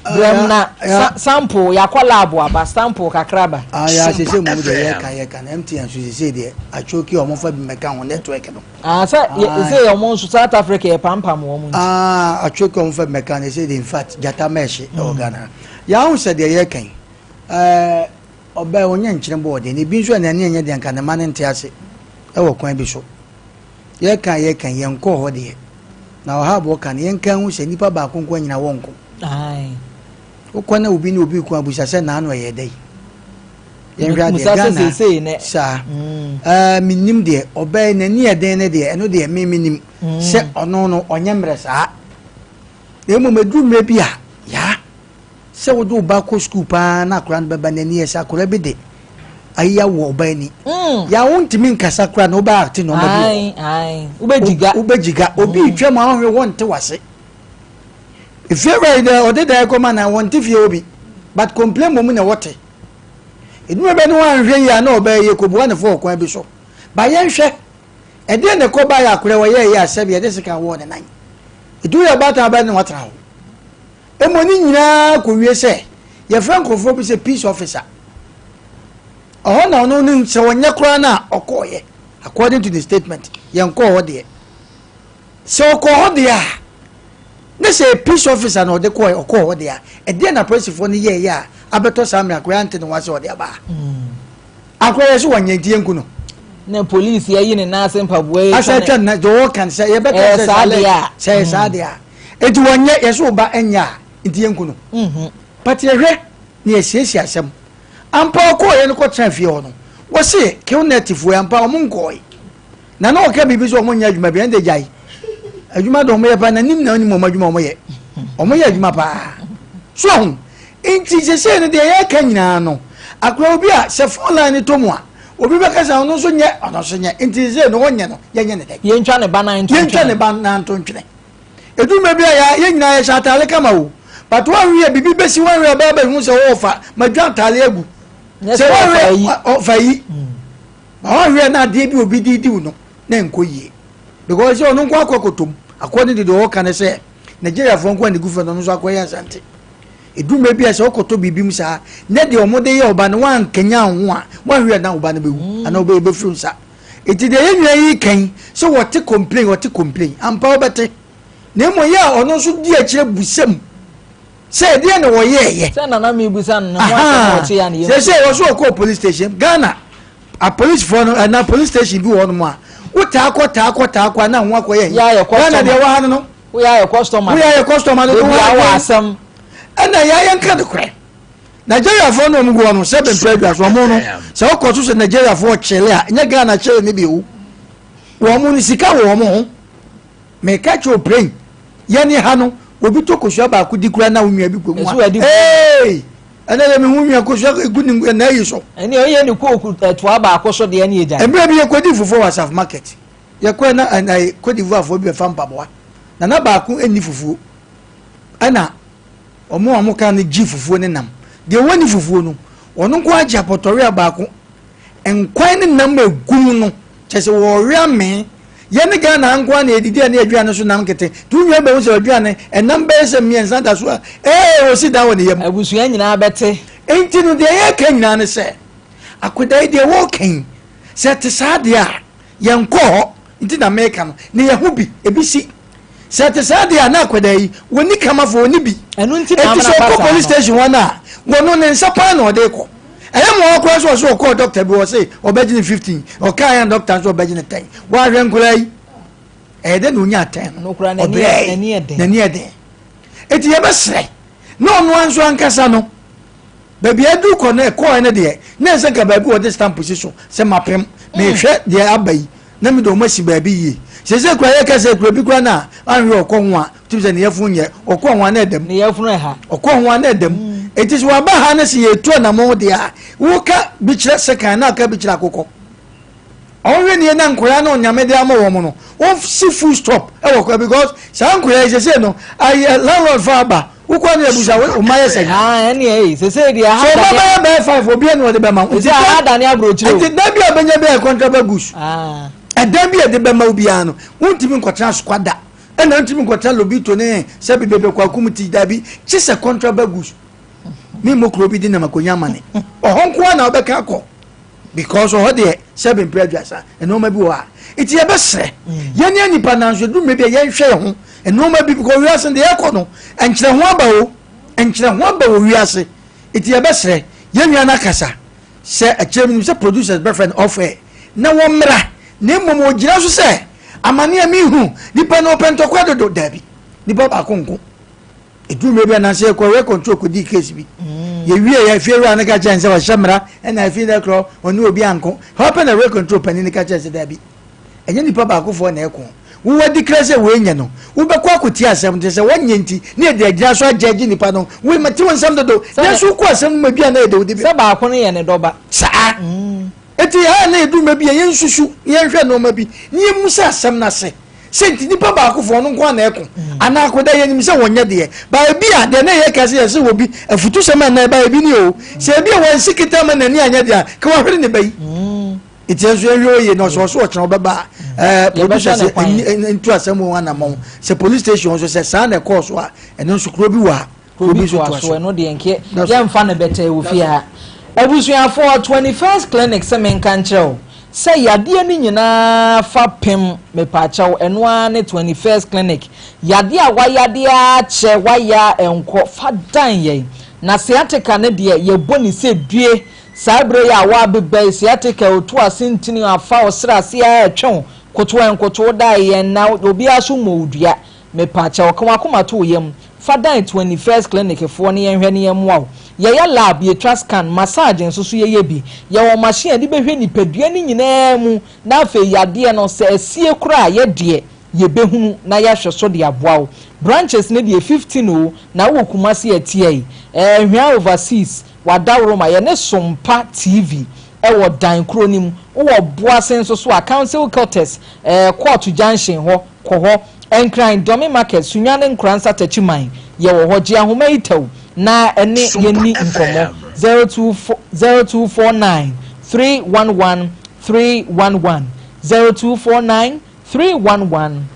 Brɛ mu na sample yakɔ lab aba sample kakra ba. Ah ya sese mu de yɛ ka yɛ ka na MTN so sese deɛ atwoki ɔmo fa bi mɛka ho network no. Ah sɛ yɛ sɛ ɔmo nso South Africa yɛ pampam wɔn nti. Ah atwoki ɔmo fa bi mɛka no sese de in fact gyata mɛɛhye ɛwɔ Ghana. Yɛahu sɛ deɛ yɛ kan ɛɛ ɔbaa ɔnyɛ nkyene bɔ ɔden ebi nso ɛna ɛne ɛnyɛ deɛ nka ne ma ne nte ase ɛwɔ kwan bi so. Yɛka a yɛka yi, yɛnkɔɔ hɔ deɛ. Na ɔha a wɔka no, yɛnka nhu sɛ nnipa baako nko anyina wɔnko. Wokɔ na obi ne obi reko a, bisa sɛ naano ɛyɛ dɛn? Yɛnhwɛ adeɛ, Ghana saa. Mm. Uh, menim deɛ, ɔbɛyɛ n'ani yɛ den ne deɛ, ɛno deɛ me menim mm. sɛ ɔno no ɔnyɛ mmerɛ saa. Na mmom ɛduru mmerɛ bi a, yaa. Sɛ wode wo ba kɔ sukuu paa na akwadaa no bɛba n'ani yɛ sɛ akwadaa bi de ayi awɔ ɔba ani. Mm. Yà wontumi nkasa koraa na wobɛ ate nneɛma bi wɔ hɔ. Wobɛgyiga. Wobɛgyiga. Obi mm. retwa mu a ɔhwɛ wɔnte wase. Efie wura yi dɛ ɔde dan kɔma na wɔnte fie hɔ bi but complain mmom na wɔte. Edwuma bɛ ne wɔn anhwɛ yie a na ɔbɛyɛ yɛ kɔbua ne fo ɔkwan bi so. Ba yɛnhwɛ ɛdeɛ na ɛkɔ ba yɛ akwadaa wɔyɛ yɛ asɛbi yɛde sika wɔ ne nan. Edu yɛ ɔbaatan bɛ ne wɔtena hɔ. Mmom ne nyinaa kɔwie sɛ yɛfrɛ nkurɔfoɔ bi sɛ peace officer. Ɛhɔ na ɔno ne sɛ ɔnyɛ koraa no a ɔkɔɔyɛ according to the statement yɛnkɔɔ hɔ deɛ. Sɛ ɔkɔɔ hɔ deɛ a ne sɛ peace officer na ɔde kɔɛ ɔkɔɔ hɔ deɛ a ɛdeɛ na apolisifoɔ no yɛɛyɛ a abɛtɔ saa mmerɛ akoraa nte ne ho ase ɔde aba a. Akora yɛ so wɔnyɛ nti yɛnku no. Na polisi ayi ne nan ase mpaboa yi. Asa atwa ne nan deɛ ɔka no sɛ yɛbɛka sɛ saa deɛ a sɛ yɛ saa deɛ a eti wɔnyɛ yɛ so ba nyɛ a nti yɛnku no. Mhm. But yɛhwɛ na yɛsiesie asɛm. Ampa ɔkɔɔ yɛ no kɔtena fie hɔ no wɔse killnet foɔ ampa wɔn nkɔɔe. Na na ɔka biribi sɛ wɔn nyɛ adwuma bi ɛnde gyae. Adwuma de wɔn yɛ paa na nim na ɔnim wɔn adwuma wɔn yɛ. Wɔn yɛ adwuma paa. So ho nti sesei no deɛ yɛreka nyinaa no akora obi a sɛ phone line no tɔ mu a obi bɛka sɛ ɔno nso nyɛ ɔno nso nyɛ nti sesei no ɔnyɛ no yɛnyɛ ne dɛn. Yɛntwa ne ba nan nto ntwene. Yɛntwa ne ba nan nto ntwene. Ɛduru mmerɛ bi a yɛ yɛn nyinaa yɛhyɛ ataale kama o but wɔnhwɛ yɛ biribi bɛsi wɔnhwɛ ɔbaa bɛhu sɛ ɔɔfa madwa ataale agu sɛ wɔnhwɛ ɔfa yi. Ma wahwɛ na adeɛ bi obi de di wo no na nkɔ yie because sɛ ɔno nko akɔ akɔtɔm according to deɛ ɔka ne sɛ Nigeriafoɔ nko a ne gu fɛ no ɔno nso akɔyɛ asante ɛduru mmerɛ bi a sɛ wokɔtɔ biribi mu saa na deɛ ɔmo de yɛ ɔba no wankanya ho a wahwɛ na ɔba no bɛwu mm. anaa ɔbɛyɛ bɛfiri nsa ɛti deɛ yɛn nua yi kan sɛ wɔte complain wɔte complain ampa wobɛte na mmom yɛ a ɔno nso di akyire busam Sɛ ɛdeɛn na wɔyɛɛyɛ. Sɛ nana mebisa no ne ho asɛm a ɔte ya ne yam. Sɛ sɛ wɔ so ɔkɔɔ police station Ghana apolicefoɔ no ɛna police station bi wɔ hɔnom a wotaa kɔ taa kɔ taa kɔ a na ho akɔyɛ yɛ Ghana deɛ wɔ ha no no woyɛ ayɛ customer woyɛ ayɛ customer no ebi awɔ asɛm ɛna yɛ ayɛ nka no korɛ Nigeriafoɔ no ɔmo gu hɔ no sɛ bɛmpɛ adwa so ɔmo no sɛ wokɔ so sɛ Nigeriafoɔ kyele a nyɛ Ghana kyele ne bi o wɔn no sika wɔ wɔn ho. Meka kyerɛ wo prɛn, yɛne ha no, obi tɔ kosua baako di koraa na wo nua bi kɔ mu a, ee, ɛnɛ yɛ me ho nua kosua egu ne na ayi so. Ɛne ɔyɛ ne kooku ɛtoa baako so deɛ ne yɛ gya. Mmerɛ bi yɛkɔdi fufuo wɔ Asaf market, yɛkɔɛ na ɛna Cote d'Ivoire foɔ bi bɛfa mpaboa, na na baako nni fufuo, ɛna wɔn a wɔka no gye fufuo ne nam, deɛ wɔnni fufuo no, wɔn nko agye apɔtɔwea baako Nkwan ne nam a egu mu no, kyerɛ sɛ wɔrewe amee. Yɛne Ghana ha nko ara na yɛdidi a ne aduane so nam nkete. Nti wo nua bɛhu sɛ aduane, ɛnam bɛyɛ sɛ mmiɛnsa da so a, ee, ɔsi dan wɔ ne yam. Abusua nyinaa bɛte. Nti no deɛ yɛreka nyinaa ne sɛ, akwadaa yi deɛ wɔreka yi, sɛ ɛte saa deɛ a, yɛnkɔɔ hɔ nti na meka no, na yɛho bi, ebi si. Sɛ ɛte saa deɛ a, na akwadaa yi, wɔnni kamafoɔ, wɔnni bi. Ɛno nti na Enti amena sɛ ba ɔkɔ saa police no. station hɔ no a, wɔno ne nsa paa na ɔde kɔ. Ɛyɛ mmoawa koraa sɛ ɔsɛ ɔkɔɔ dɔkta bi hɔ ɔse ɔbɛgye ne 15, ɔkaa yɛ na dɔkta nso ɔbɛgye ne 10. Wɔahwɛ nkwadaa yi. Ɛyɛ dɛ na onyaa 10 no. Ɔbrɛe. N'ani yɛ den. Eti yɛbɛsrɛ na ɔno ara nso ankasa no, baabi a aduru kɔ no ɛkɔɔɛ no deɛ, na ɛsɛ nka baabi wɔde stamp si so sɛ mapem, mehwɛ deɛ aba yi na mede wɔn asi baabi yie. Seesei koraa yɛka sɛ kura bi koraa no a anhwɛ ɔkɔ ho a, tumi sɛ ne yafunu nyɛ, ɔkɔ ho a na ɛda mu. Ne yafunu ɛha. Ɔkɔ ho a na ɛda mu. Eti sɛ waba ha no sɛ yɛtu anamɔn deɛ a, woka bi kyerɛ sekan na aka bi kyerɛ akokɔ. Ɔnhwɛ nie na nkwadaa no Onyame de ama wɔn no wɔn si full stop ɛwɔ kwan because saa nkwadaa yi sese no ayɛ landlord fa aba wokɔ ne abusa wo mma yɛ sɛn. Ah ɛne ɛyi sese deɛ aha so ɔma bɛyɛ bɛyɛ five obi ɛna ɔde bɛma wo. Sese aha dane aburokyire o. Nti dan bi a ɔbɛnya bi ayɛ contraband goods. Ɛdan bi a ɛde bɛma wo biara no wontumi nkɔtena squada ɛna wontumi nkɔtena lobito ne sɛbi bebe kwakum ti dabi kye sɛ contraband goods. Mi mmɔ kuro bi di na makonya amane ɔhɔ nko ara na wobɛka akɔ. Because ɔhɔ deɛ sɛbe mpere aduasa nneɛma bi wɔ hɔ a nti yɛbɛsrɛ mm. yɛn ne nipa nanso edu mmerɛ bi a yɛnhwɛ yɛn ho nneɛma bi because wiase deɛ yɛkɔ no nkyerɛ ho aba o nkyerɛ ho aba wɔ wiase nti yɛbɛsrɛ yɛn nua no akasa sɛ akyerɛ mi nim sɛ producers bɛfrɛ no off air na wɔn mmra na mmom wɔgyina so sɛ amaneɛ mi hu nipa no ɔpɛ ntɔkwa dodo daabi nipa baako nko. Ɛduru mmerɛ bi a nanso yɛkɔ rɛ control kɔdii case bi. Yɛwie yɛ afie wura no ka kyerɛ sɛ ɔhyɛ mmara ɛna afie no korɔ ɔne obi anko. Hɔ pɛ na rɛ control panin no ka kyerɛ sɛ daabi, ɛnyɛ nipa baakofoɔ na ɛko. Wo wadi kra sɛ wei nyɛ no, wobɛkɔ akɔtie asɛm nti sɛ wɔnyɛ nti ne yɛde agyina so agyɛgye nipa no. Wei mate wo nsɛm dodo nanso wokɔ asɛm no mu ebi a na yɛde wo de bi. Sɛ baako no yɛ ne dɔba. Saa. Enti ɛha na yɛduru mmerɛ bi a yɛnsusu na yɛnhwɛ nnoɔma bi na yɛmmusa asɛm no ase. Sɛ nti nipa baako fo ɔno nko ara na ɛko anaa akoda yɛnim sɛ wɔnyɛ deɛ ba ebi a deɛ na yɛka sɛ yɛsɛ wɔ bi afutusɛm a na ɛba ebi ni o sɛ ebi a wɔnsi kete ama n'ani anyɛ deɛ a ka wahwere ne ba yi nti ɛnso yɛnhwɛ oye na ɔsɛ ɔso ɔkyerɛ ɔbɛba a ɛɛ producer sɛ ntu asɛm wɔn anamɔn sɛ police station nso sɛ saa na ɛkɔɔ so a ɛno nso kuro bi wɔ a Kuro bi toa so, ɛno deɛ nkeɛ yɛmfa no bɛtɛɛ wɔ fie ha. Abusuafoɔ, 21st Clinic sɛ menka nkyerɛ wo sɛ yadeɛ no nyinaa fa pem mepaakyɛw ɛno ara ne 21st Clinic yadeɛ a wayadeɛ ara kyɛ wayɛ a ɛnkɔ fa dan yɛn na sciatica no deɛ yɛbɔ ne sɛ due saa berɛ yi a woabeba yi sciatica otu ase ntini afa ɔsrɛ ase ara ɛtwe wo koto ɛnkoto da yɛn na obiara so mmɔ wo dua Mepakyɛw, ka w'akoma to wo yam, fa dan 21st Clinic foɔ na yɛnhwɛ na yɛmmoa wo. Yɛyɛ lab, yɛtwa scan, massage nso so yɛyɛ bi. Yɛwɔ machine a yɛde bɛhwɛ nipadua no nyinaa mu na afei yadeɛ no sɛ asie koraa a yɛdeɛ yɛbɛhunu na yɛahwɛ so de aboa wo. Branches no deɛ 15 o, na wowɔ Kumasi a Tiai, ɛɛ Hwea Overseas, Wadaworoma, yɛne Sompa TV wɔ dan koro no mu. Wowɔ Boase nso so a, Council Quarters, ɛɛ Court Junction hɔ, Kɔ hɔ. Nkran, Dɔme Market, Sunyani Nkoransa Takyiman, yɛwɔ hɔ. Gye ahoma yi tɛw na ɛne yɛn nni nkɔmmɔ. 024 0249 311 311 0249 311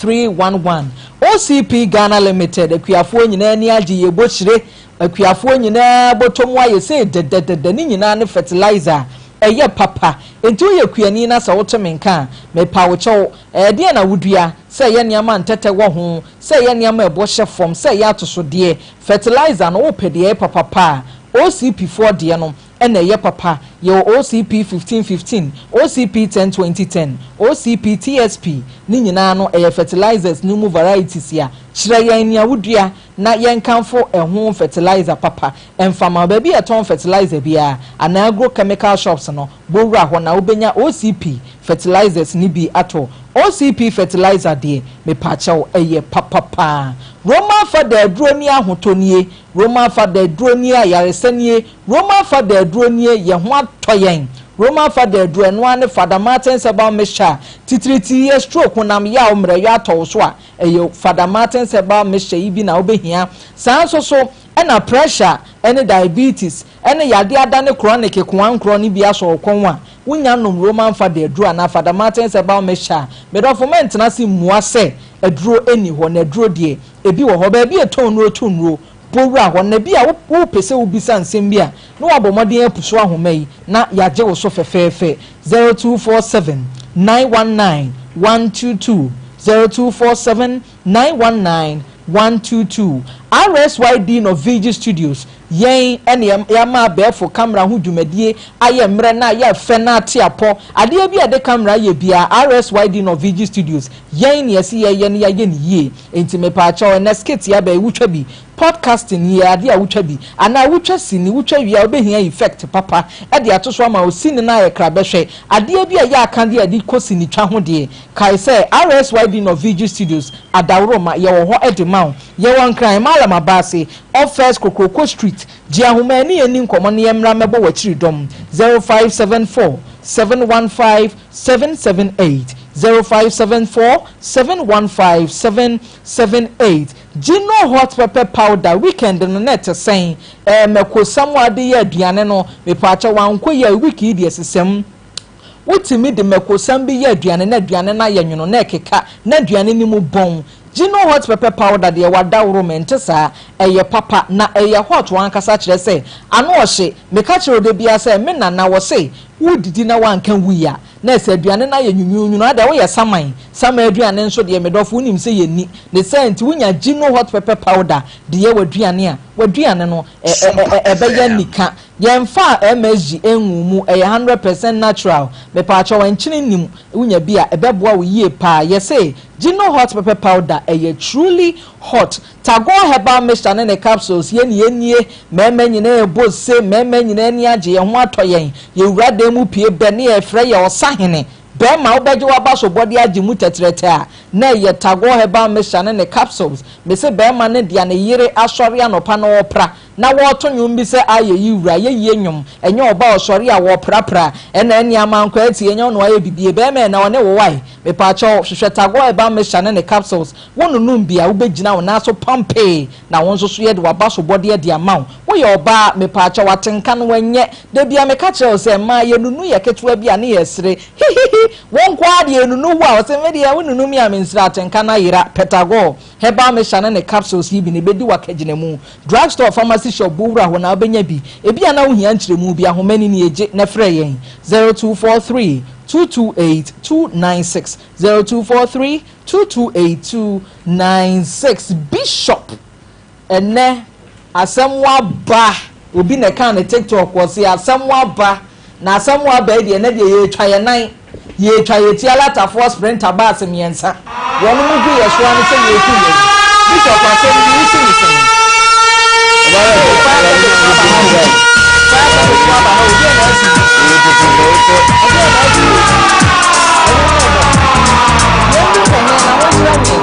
311 OCP Ghana Limited, Akuafoɔ nyinaa ani agye, yɛbɔ hyire. Akuafoɔ nyinaa bɔtɔ mu ayɛ sei dɛdɛdɛdɛ, ne nyinaa ne fertilizer a ɛyɛ papa. Enti woyɛ kuani na sɛ wote me nka a, mepa wo kyɛw, Ɛdeɛn na wodua? Sɛ ɛyɛ nneɛma a ntɛtɛ wɔ ho, sɛ ɛyɛ nneɛma a ɛbɔ hyɛ fam, sɛ ɛyɛ atosodeɛ, fertilizer no, wopɛ deɛ ɛyɛ papa pa a, OCP foɔ deɛ no na ɛyɛ papa. Yɛwɔ OCP 15 15, OCP 10 20 10, OCP TSP, ne nyinaa no ɛyɛ fertilizers no mu varieties a, kyerɛ yɛn nea wodua na yɛnkamfo ɛho fertilizer papa mfa ma wo. Baabi a yɛtɔn fertilizer biara anaa agro chemical shops no, Bɔ wura hɔ na wobɛnya OCP fertilizers no bi atɔ. OCP fertilizer deɛ, mepaakyɛw, ɛyɛ papa paa. Roman fada aduro nie ahotɔ nie, Roman fada aduro nie ayaresa nie, Roman fada aduro nie yɛn ho atɔ yɛn. Roman fada aduro, ɛno ara ne Fada Martins Herbal Mixture a titiritii yɛ stroke, honam yaw, mmerɛyɔ atɔ wo so a, ɛyɛ Fada Martins Herbal Mixture yi bi na wobɛhia. Saa nso so na pressure ne diabetes ne yadeɛ adane chronic koankorɔ no bi asɔ wo kɔn a, wonya nom Roman Fada aduro anaa Fada Martins Herbal Mixture a, me dɔfo mɛntena ase mmua sɛ aduro nni hɔ, na aduro deɛ, ebi wɔ hɔ. Baabi a ɛtɔn nnuro to nnuro, bɔ wura hɔ, na bi a wopɛ sɛ wobisa nsɛm bi a, na woabɔ mmɔden apu so ahoma yi na yɛagye wo so fɛfɛɛfɛ. 0247 919 122, 0247 919 122. RSYD Norvege Studios. Yɛn na yɛama abɛɛfo camera ho dwumadie ayɛ mmerɛ na ayɛ fɛ na ate apɔ. Adeɛ bi a yɛde camera yɛ biara, RSYD Norvigi Studios, yɛn na yɛse yɛyɛ na yɛayɛ no yie. Enti mepaakyɛw, ɛnnɛ skit yi aba yi, wotwa bi? Podcasting yi yɛ adeɛ a wotwa bi? Anaa wotwa sini, wotwa wie a wobɛhia effect papa de ato so ama wo sini no ayɛ krabɛhwɛ. Adeɛ bi a ɛyɛ akadeɛ a yɛde kɔ sinitwa ho deɛ, kae sɛ RSYD Norvigi Studios, Adaworoma, yɛwɔ hɔ de ma wo. Yɛwɔ Nkran, Mallam Abaase, Off First Kokroko Street, Gye ahoma ɛne yɛn nni nkɔmmɔ na yɛmmra mmɛbɔ w'akyiri dɔm, 0574 715 778, 0574 715 778. Gino hot pepper powder weekend no na ɛte sɛn? Ɛɛ mako sam a wode yɛ aduane no, mepaakyɛw ankɔ yie a week yi deɛ sesam. Wotumi de mako sam bi yɛ aduane na aduane no ayɛ nwono na ɛkeka na aduane no mu bɔn. Gino hot pepper powder deɛ wadaworo me nte saa. Ɛyɛ papa na ɛyɛ hot ankasa kyerɛ sɛ ano ɔhye. Meka kyerɛ wo da biara sɛ me nana wɔse wodidi na woanka wui a na ɛsɛ aduane no ayɛ nwunwunwunu adɛn woyɛ saman. Saman aduane nso deɛ medɔfo wonim sɛ yɛnni ne saa nti wonya Gino hot pepper powder de yɛ w'aduane a w'aduane no ɛbɛyɛ anika. Yɛnfaa MSG nguu mu, ɛyɛ 100% natural. Mepaakyɛw nkyene nnim, wonya bi a, ɛbɛboa wo yie paa. Yɛse Gino hot pepper powder, ɛyɛ truly hot. Tagore herbal mixture ne ne capsules, yɛn nie nie, mmarima nyinaa ɛbɔ se, mmarima nyinaa ani agye, yɛn ho atɔ yɛn. Yɛwura dan mu pue bɛ ne yɛfrɛ yɛ ɔsahene. Barima wobɛgye w'abasobɔdeɛ agye mu tɛtrɛtɛ a, na ɛyɛ Tagore herbal mixture ne ne capsules. Mese barima no dea ne yere asɔre anɔpa na ɔrepra, Na wɔreto nnwom bi sɛ Ayeyi Wura, ayɛyie nnwom, ɛnyɛ ɔba a ɔsɔre a wɔreprapra, ɛna ɛne amankwaa atie, ɛnyɛ ɔno ayɛ bibie, bɛɛma ɛna ɔne wo wae, mepaakyɛw, hwehwɛ Tagore Herbal Mixture ne ne capsules, wo nonom bi a, wobɛgyina wo nan so pampee, na wo nso so yɛde w'abasobɔdeɛ de ama wo, woyɛ ɔbaa, mepaakyɛw, atenka no ɛnyɛ, da biara meka kyerɛ wo sɛ, mmaa yɛnunu yɛ ketewa bi a ne yɛsere, hihihi, wo nko ara deɛ yɛnunu wo a, ɔse medeɛ wonunu me a mensere, atenka no ayera, pɛ Tagore Herbal Mixture ne ne capsules yi bi na ɛbɛdi w'akagyinamu. Drug store, pharmacy shop, bɔ wura hɔ na wobɛnya bi. Ebia na wohia nkyerɛmu bi, ahoma ni nie, gye na frɛ yɛn, 0243 228 296, 0243 228 296. Bishop, ɛnnɛ asɛm aba, obi na ɛkaa no TikTok, ɔse asɛm aba, na asɛm aba yi deɛ ɛnnɛ deɛ yɛretwa yɛn nan. Yɛretwa yɛn ti alatafoɔ sprinter bus mmiɛnsa. Wɔn mo gu yɛn so ara ne sɛ yɛreku yɛn. Bishop asɛm yi wosi ne sɛn? Hey, fire service fo aba ha o. Fire service fo aba ha o. Deɛ na asi. Ɛdeɛ na asi. Ɛno ne ɛbɔ. Yɛn bi wɔ he na wɔnkyerɛ me.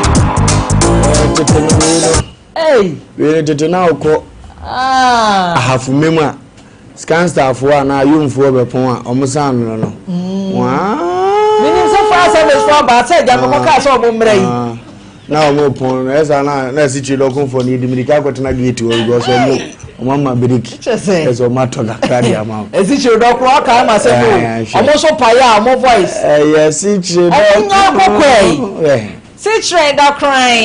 Tete no wei no. Hey. Wei no tete na wokɔ Ah. ahafo mem a Skanstafoɔ anaa Yomfoɔ bɛpɔn a, wɔn san no no. Menim sɛ fire service foɔ aba sɛ agya mekɔ kaa sɛ ɔmo mmerɛ yi. Ah, na wɔn pɔn no ɛsa na na asikyire dɔkonfoɔ no yɛdi mirika akɔtena gate hɔ because wɔn wɔn ama biriki ɛsɛ wɔn atɔ kakra de ama wɔn. Asikyire dɔkono ɔka ama sɛ no wɔn nso paeɛ a wɔn voice. Ɛyɛ asikyire dɔkono. Wɔn nya akɔkɔɛ yi. Sekyerɛ da koran.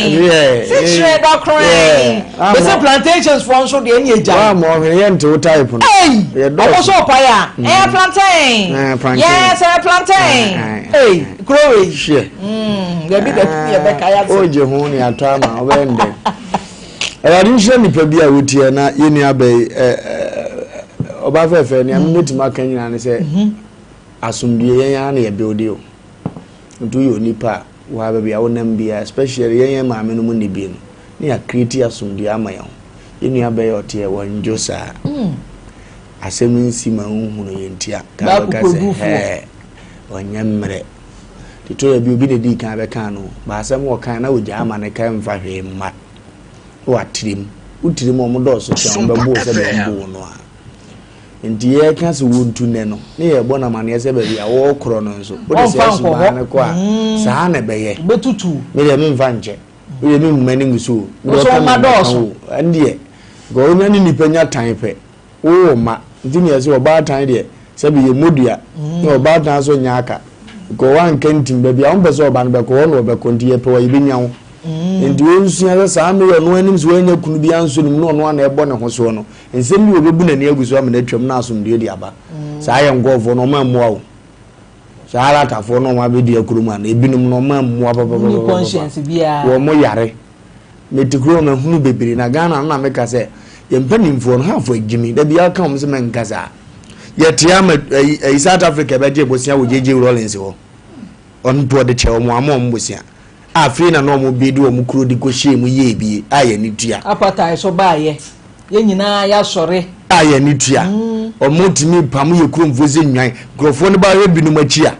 Sekyerɛ da koran. Bese plantations foɔ nso deɛ ɛne egya. Wa ma ɔhwene yɛ nte wo type no. Ei! Ɔmo nso ɔpae a. Ɛyɛ plantain. Yes, ɛyɛ plantain. Ei, kuro wei. Hwɛ. Dabi dabi ne yɛbɛka yɛ ase. Ogye ho ne atɔ ama ɔbɛyɛ ndɛ. Awurade nhyira nipa bi a wotie na yɛ nua bɛyi ɔba fɛfɛ nea mebɛtumi aka nyinaa ne sɛ asomdue yɛn ara na yɛ build o. Nti woyɛ onipa a, wo ara baabi a wonam biara, especially yɛn yɛn maame nom nni bi no, ne yɛ create asomdue ama yɛn ho. Yɛn nua bɛyɛ ɔteɛ, wɔndwo saa. Asɛm nsi ma nhunu yɛn nti a, ka bɛka sɛ hɛɛ, ɔnyɛ mmerɛ. Nti to yɛ bi obi na edii kan bɛkaa no, ba asɛm wɔkan na wɔgyaa ama no ka mfa hwee mma. Na watirim, wo tirim wɔn dɔɔso kyɛn wɔn bɛbo wo sɛdeɛ wɔn bo wo no a. Nti yɛreka sɛ wɔntu nnɛ no, ne yɛrebɔ no amaneɛ sɛ baabi a wɔrekorɔ no nso, wode saa suban no kɔ a, mm. saa na ɛbɛyɛ. Wobɛtutu. Me deɛ memfa nkyɛ. Me deɛ memmu m'ani ngu so o. Me deɛ ɔka me mɛka o. Ɛndeɛ, nka wonya ne nipa nya tan pɛ. Wowɔ mma. Nti ne yɛsɛ ɔbaatan deɛ, sɛbi yɛ mmɔdua. Mm. Na ɔbaatan so nyɛ aka. Nka wanka ntim baabi a wompɛ sɛ ɔba no bɛkɔ hɔ na ɔbɛkɔ nti yɛpɛ wa yɛbɛnya wo. Mm. Nti wɔnsua sɛ saa meyɛ ɔno anim sɛ wɔanya kunu bi anso ne mu na ɔno ana ɛbɔ ne ho soɔ no. Nsɛm bi wɔ obebu n'ani agu so ama no atwam na asomdwoe de aba. Saa yɛ nkurɔfoɔ no, wɔn ammoa wo. Saa alatafoɔ no wɔn abɛdua kurom a, na ebinom no wɔn ammoa papapapapa. Wɔn yare. Mete kurom a mahunu bebree na Ghana no na meka sɛ. Yɛn mpanimfoɔ no half agyimi da biara ka wɔn sɛ mɛnka saa. Yɛte ama ɛyi ɛyi South Africa bɛgye bosea wɔ JJ Rawlings hɔ. Ɔno mpo ɔde kyɛ wɔn ama wɔn bosea. Afei na na wɔn bi de wɔn kuro de kɔhyɛɛ mu yɛɛ bi a yɛn ani tua. Apartheid so baayɛ yɛn nyinaa yɛasɔre. A yɛn ani tua. Wɔn tumi pam yɛ kuromfoɔ sɛ nnwan. Nkurɔfoɔ no ba hwɛ binom akyi a.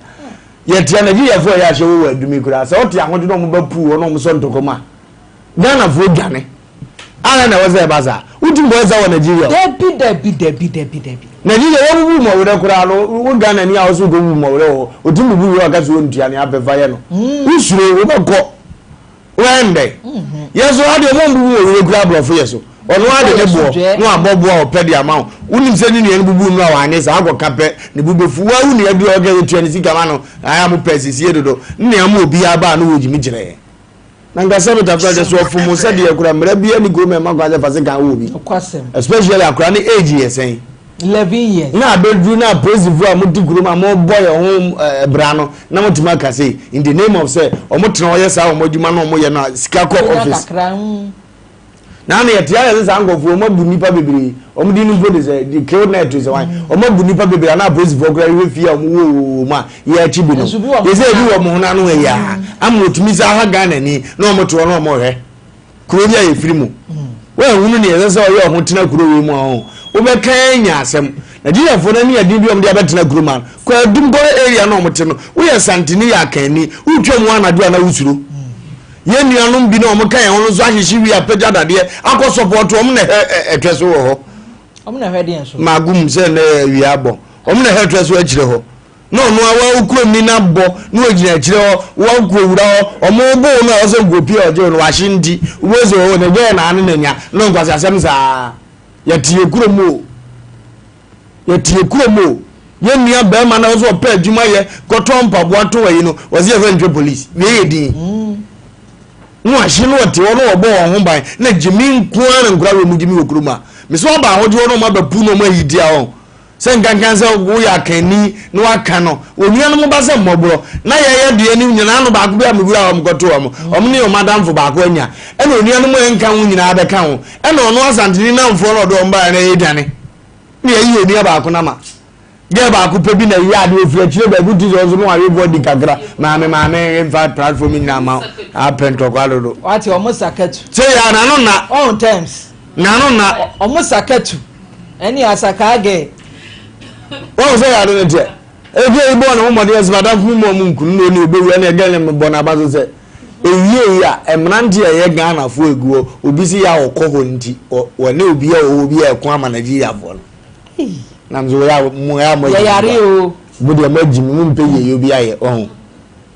Yɛte a Nigeriafoɔ a ɛyɛ ahyɛ wɔ wɔ adumi koraa. Sɛ wote ahodwo na wɔn ba puu hɔ na wɔn sɔ ntɔkwa mu a, Ghanafoɔ dwane. Adɛn na ɛwɔ sɛ ɛba saa? Wotumi kɔyɛ saa wɔ Nigeria o. Dabi dabi dabi dabi dabi. Nigeria wɔbubu mmɔwerɛ koraa no, wo Ghanani a wo sɛ wokɔbubu mmɔwerɛ wɔ hɔ, ɔtumi bubu wie a ɔka sɛ ɔntua nea apɛ fa yɛ no. Wosuro, wobɛkɔ. Wobɛyɛ no dɛn? Yɛn nso ha deɛ ɔmo mbubu mmɔwerɛ koraa aborɔfo yɛ so. Ɔno ara de ne boɔ na wabɔ boɔ a ɔpɛ de ama wo. Wonim sɛ ne nua no bubuu no a wanyɛ saa akɔka pɛ, ne bo bɛfu. Wo ara wo nua bi a ɔka sɛ tua ne sika ma no, ayɛ a mopɛ asisie dodo. Ne nea ama obiara ba a na wɔgyimi kyerɛ yɛn. Na nka sɛ metafra kyɛ so ɔfom wo sɛdeɛ kora mmara biara ni kurom ɛma kwan sɛ fa sekan wɔ obi. Nokwasɛm. Especially akora ne age yɛ sɛn? 11 years. Na abɛduru na apolisifoɔ a mote kurom a mobɔ yɛn ho eh, bra no na motumi aka sei in the name of sɛ ɔmo tena hɔ yɛ saa ɔmo adwuma na ɔmo yɛ no a sika kɔ Bɛnya office. kakra mm. Na na yɛte ayɛ sɛ saa nkurɔfoɔ wɔn abu nnipa bebree wɔn din no mpo de sɛ de kill net sɛ wan wɔn abu nnipa bebree anaa apolisifoɔ koraa hwehwɛ fie a wɔn wɔ wɔ mu a yɛakyi binom Nso bi wɔ yɛsɛ ebi mo wɔ wɔn ho n'ano ɛyɛ a ama wɔtumi sɛ aha Ghana ni na wɔn te hɔ na wɔn hwɛ kuro bi a yɛfiri mu wɔn ahunu ne ɛsɛ sɛ ɔyɛ ɔho tena kuro wei mu a ɔho wobɛka anya asɛm Nigeriafoɔ no ani ɛden bi a wɔde abɛtena kuro mu a kɔ adum kɔ area na wɔn te no woyɛ santini yɛ akanni wotwa mu anadwo a na wosuro Yɛn nuanom bi na wɔn ka yɛn ho no nso ahyehye wi apagya dadeɛ akɔ sɔpɔto wɔn na ɛhɛ ɛtwɛ so wɔ hɔ. Wɔn na ɛhwɛ deɛ so. Maago mu sɛ ɛnɛ awia abɔ wɔn na ɛhɛ ɛtwɛ so akyire hɔ na ɔno awa okurom ni na bɔ na wɔgyina akyire hɔ wɔn kɔ wura hɔ wɔn bo no a ɔsɛ nkopi a ɔgye no wahye nti wɔn sɛ wɔn na gɛɛ na ano na nya na nkwasi asɛm saa yɛte yɛ kurom o. Yɛte yɛ kurom o, yɛn nua bɛrima na ɔsɛ ɔpɛ adwuma yɛ kɔtɔn mpaboa tɔn ayi no, wɔsɛ yɛfɛ ntwɛ polisi. Wei yɛ din. Na wahye no ɔte hɔ na ɔbɔ wɔn ho ban na gyimi nko ara na nkura wɔ mu gyimi wɔ kurom a. Mesɛ ɔba ahodwo hɔ na ɔma bɛpu na ɔma ayi tia wɔn. Sɛ nkankan sɛ woyɛ akanni na waka no, onuanom ba sɛ mmɔborɔ na yɛyɛ deɛ no nyinaa ano baako bi a mewura hɔ mekɔto wɔn, wɔn ne wɔn adamfo baako anya, ɛna onuanom a ɛnka ho nyinaa bɛka ho, ɛna ɔno Asanteni nnamfoɔ na ɔde wɔn baeɛ na yɛredwane. Na yɛyi onua baako no ama. Girl baako pɛ bi na ɛyɛ adeɛ ofiri akyire baabi ti sɛ ɔnso no wawe bɔdi kakra. Maame maame mfa platform nyinaa ma apɛ ntɔkwa dodo. Wate ɔmo sakatu. Sɛ yɛ n'ano na. On terms. N'ano na. Ɔmo sakatu. Ɛne asakaa girl. Wɔn sɛ yɛ ade ne teɛ. Ebi eyi bɔɔ ne ho mmɔden ɛsɛ madamfo mu ɔmo nkunu na ɔne obewu ɛne ɛgɛn ne bɔ n'aba so sɛ ewie yi a mmerante a ɛyɛ Ghanafoɔ egu hɔ obi si yɛ a ɔkɔ hɔ nti wɔne obi a ɔwɔ bi a ɛko ama Nigeriafoɔ no nam so wɔyɛ a mo yɛ a mo agyi o mo deɛ mo agyi mo mpɛ yie yɛ obi ayɛ ɔho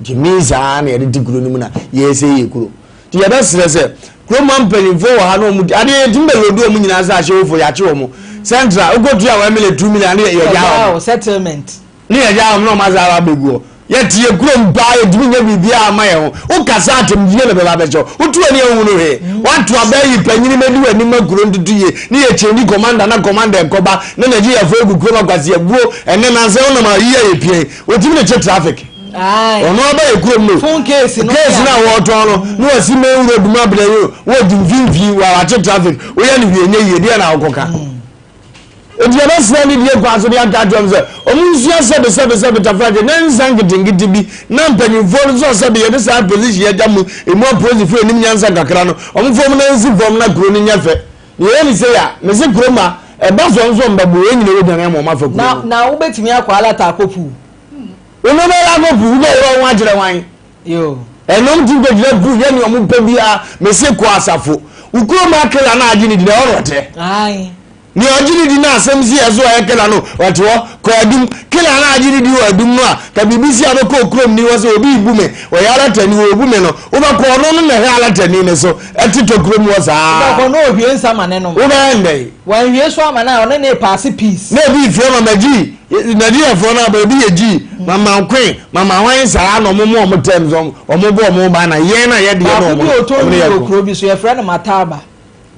gyimi saa na yɛde te kuro no mu na yɛsɛ yɛ kuro nti yɛbɛsrɛ sɛ kurom ha mpanimfoɔ wɔ ha na wɔn adeɛ yɛtumi bɛ lodu wɔn nyinaa sɛ ahyɛwofoɔ yɛakye wɔn central wokɔtua wɔn million 2 million ne yɛgya wɔn settlement ne yɛgya wɔn na wɔn asa aba abɛgu hɔ yɛte yɛ kurom paa yɛtumi nyɛ biribiara ama yɛn ho wokasa atɛmdie na bɛba abɛkyɛ wotu ani ahu no hwee wato aba yi panyini mɛdi w'anim ma kuro ntutu yie ne yɛ kyɛnji commander na commander nkɔba na Nigeriafoɔ agu kurom akwasi abuo ɛnɛ nansɛ wonam ayi a yɛpia yi wɔtumi ne kye traffic ɔno aba yɛ kurom no phone case no case na wɔtɔn no na wɔsi main road mu abena yi wɔdi mfimfini wɔakye traffic woyɛ no hwee nyɛ yie deɛ na wokɔka eti yɛbɛsrɛ ne die kwan so de aka akyerɛ wɔn sɛ wɔn nsua sɛbe sɛbe sɛbe tafrakye ne nsa nketenkete bi na mpanyinfoɔ no nso sɛbe yɛde saa position yɛgya mu emu apolisifoɔ anim nyansa kakra no wɔn fam na nsi fam na kuro no nyɛ fɛ na yɛyɛ ne sei a mese kuro ma ɛba so nso mbɛbo yɛn nyina yɛdwane ama wɔn afa kuro na na wobɛtumi akɔ alata akɔ puu Wo bɛyɛ akɔ puu wobɛyerɛ wo ho akyerɛ hwan? Ɛnom ti kɔgyina puu yɛ nea ɔmo pɛ biara mese kɔ asafo wo kurom akela no agye ne di na ɛhɔ na ɔteɛ nea ɔgye ne di na asɛm si ɛso ɔyɛ kela no ɔte hɔ kɔ adum kela no agye ne di wɔ adum no a ka biribi si a bɛkɔ kurom ni hɔ sɛ obi bu me ɔyɛ alatani wɔ obu me no wobɛkɔ ɔno no na ɛhwɛ alatani ne so ɛte tɔ kurom hɔ saa wobɛkɔ na ɔhwie nsa ma ne nom wobɛyɛ ndɛn Wanwie so ama no a, ɔne no repaase peace. Na ebi frɛ mama G, Nigeriafoɔ no aba, ebi yɛ G, mama Queen, mama hwan saa na ɔmo mo ɔmo terms, ɔmo bɔ ɔmo ban na yɛn na yɛ deɛ na Baako ɔmo bi a ɔtɔn ɔmo ne nnuru yɛ wɔ ko. kuro bi so, yɛfrɛ no Mataba.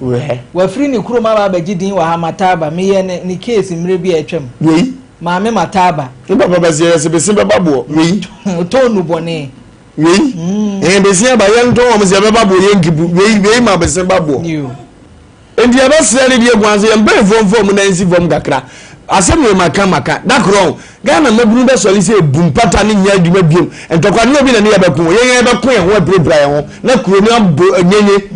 Wɛ. Wafiri ne kurom aba abɛgye din wɔ ha, Mataba. Meyɛɛ ne ne case mmerɛ bi a atwam. Wei. Maame Mataba. Ne papa bɛsi yɛ sɛ bese bɛba boɔ. Wei. Ɔtɔn nnubɔne. Wei. Ɛɛ bese aba yɛn ntɔn wɔn sɛ ɛbɛba boɔ yɛn nkipu. Wei wei ma bese ba boɔ. Yo. Enti yɛbɛsrɛ no deɛ guan sɛ yɛn mpanyinfoɔ mfa wɔn nan nsi fam kakra. Asɛm wei maka maka. Da korɔ ho, Ghana mmabunu bɛsɔre sɛ ebu mpata ne nyɛ adwuma biom. Ntɔkwa ne obi na ne yɛbɛko. Yɛn yɛn yɛbɛko yɛn ho apirapira yɛn ho na kuro no abɔ nyenye.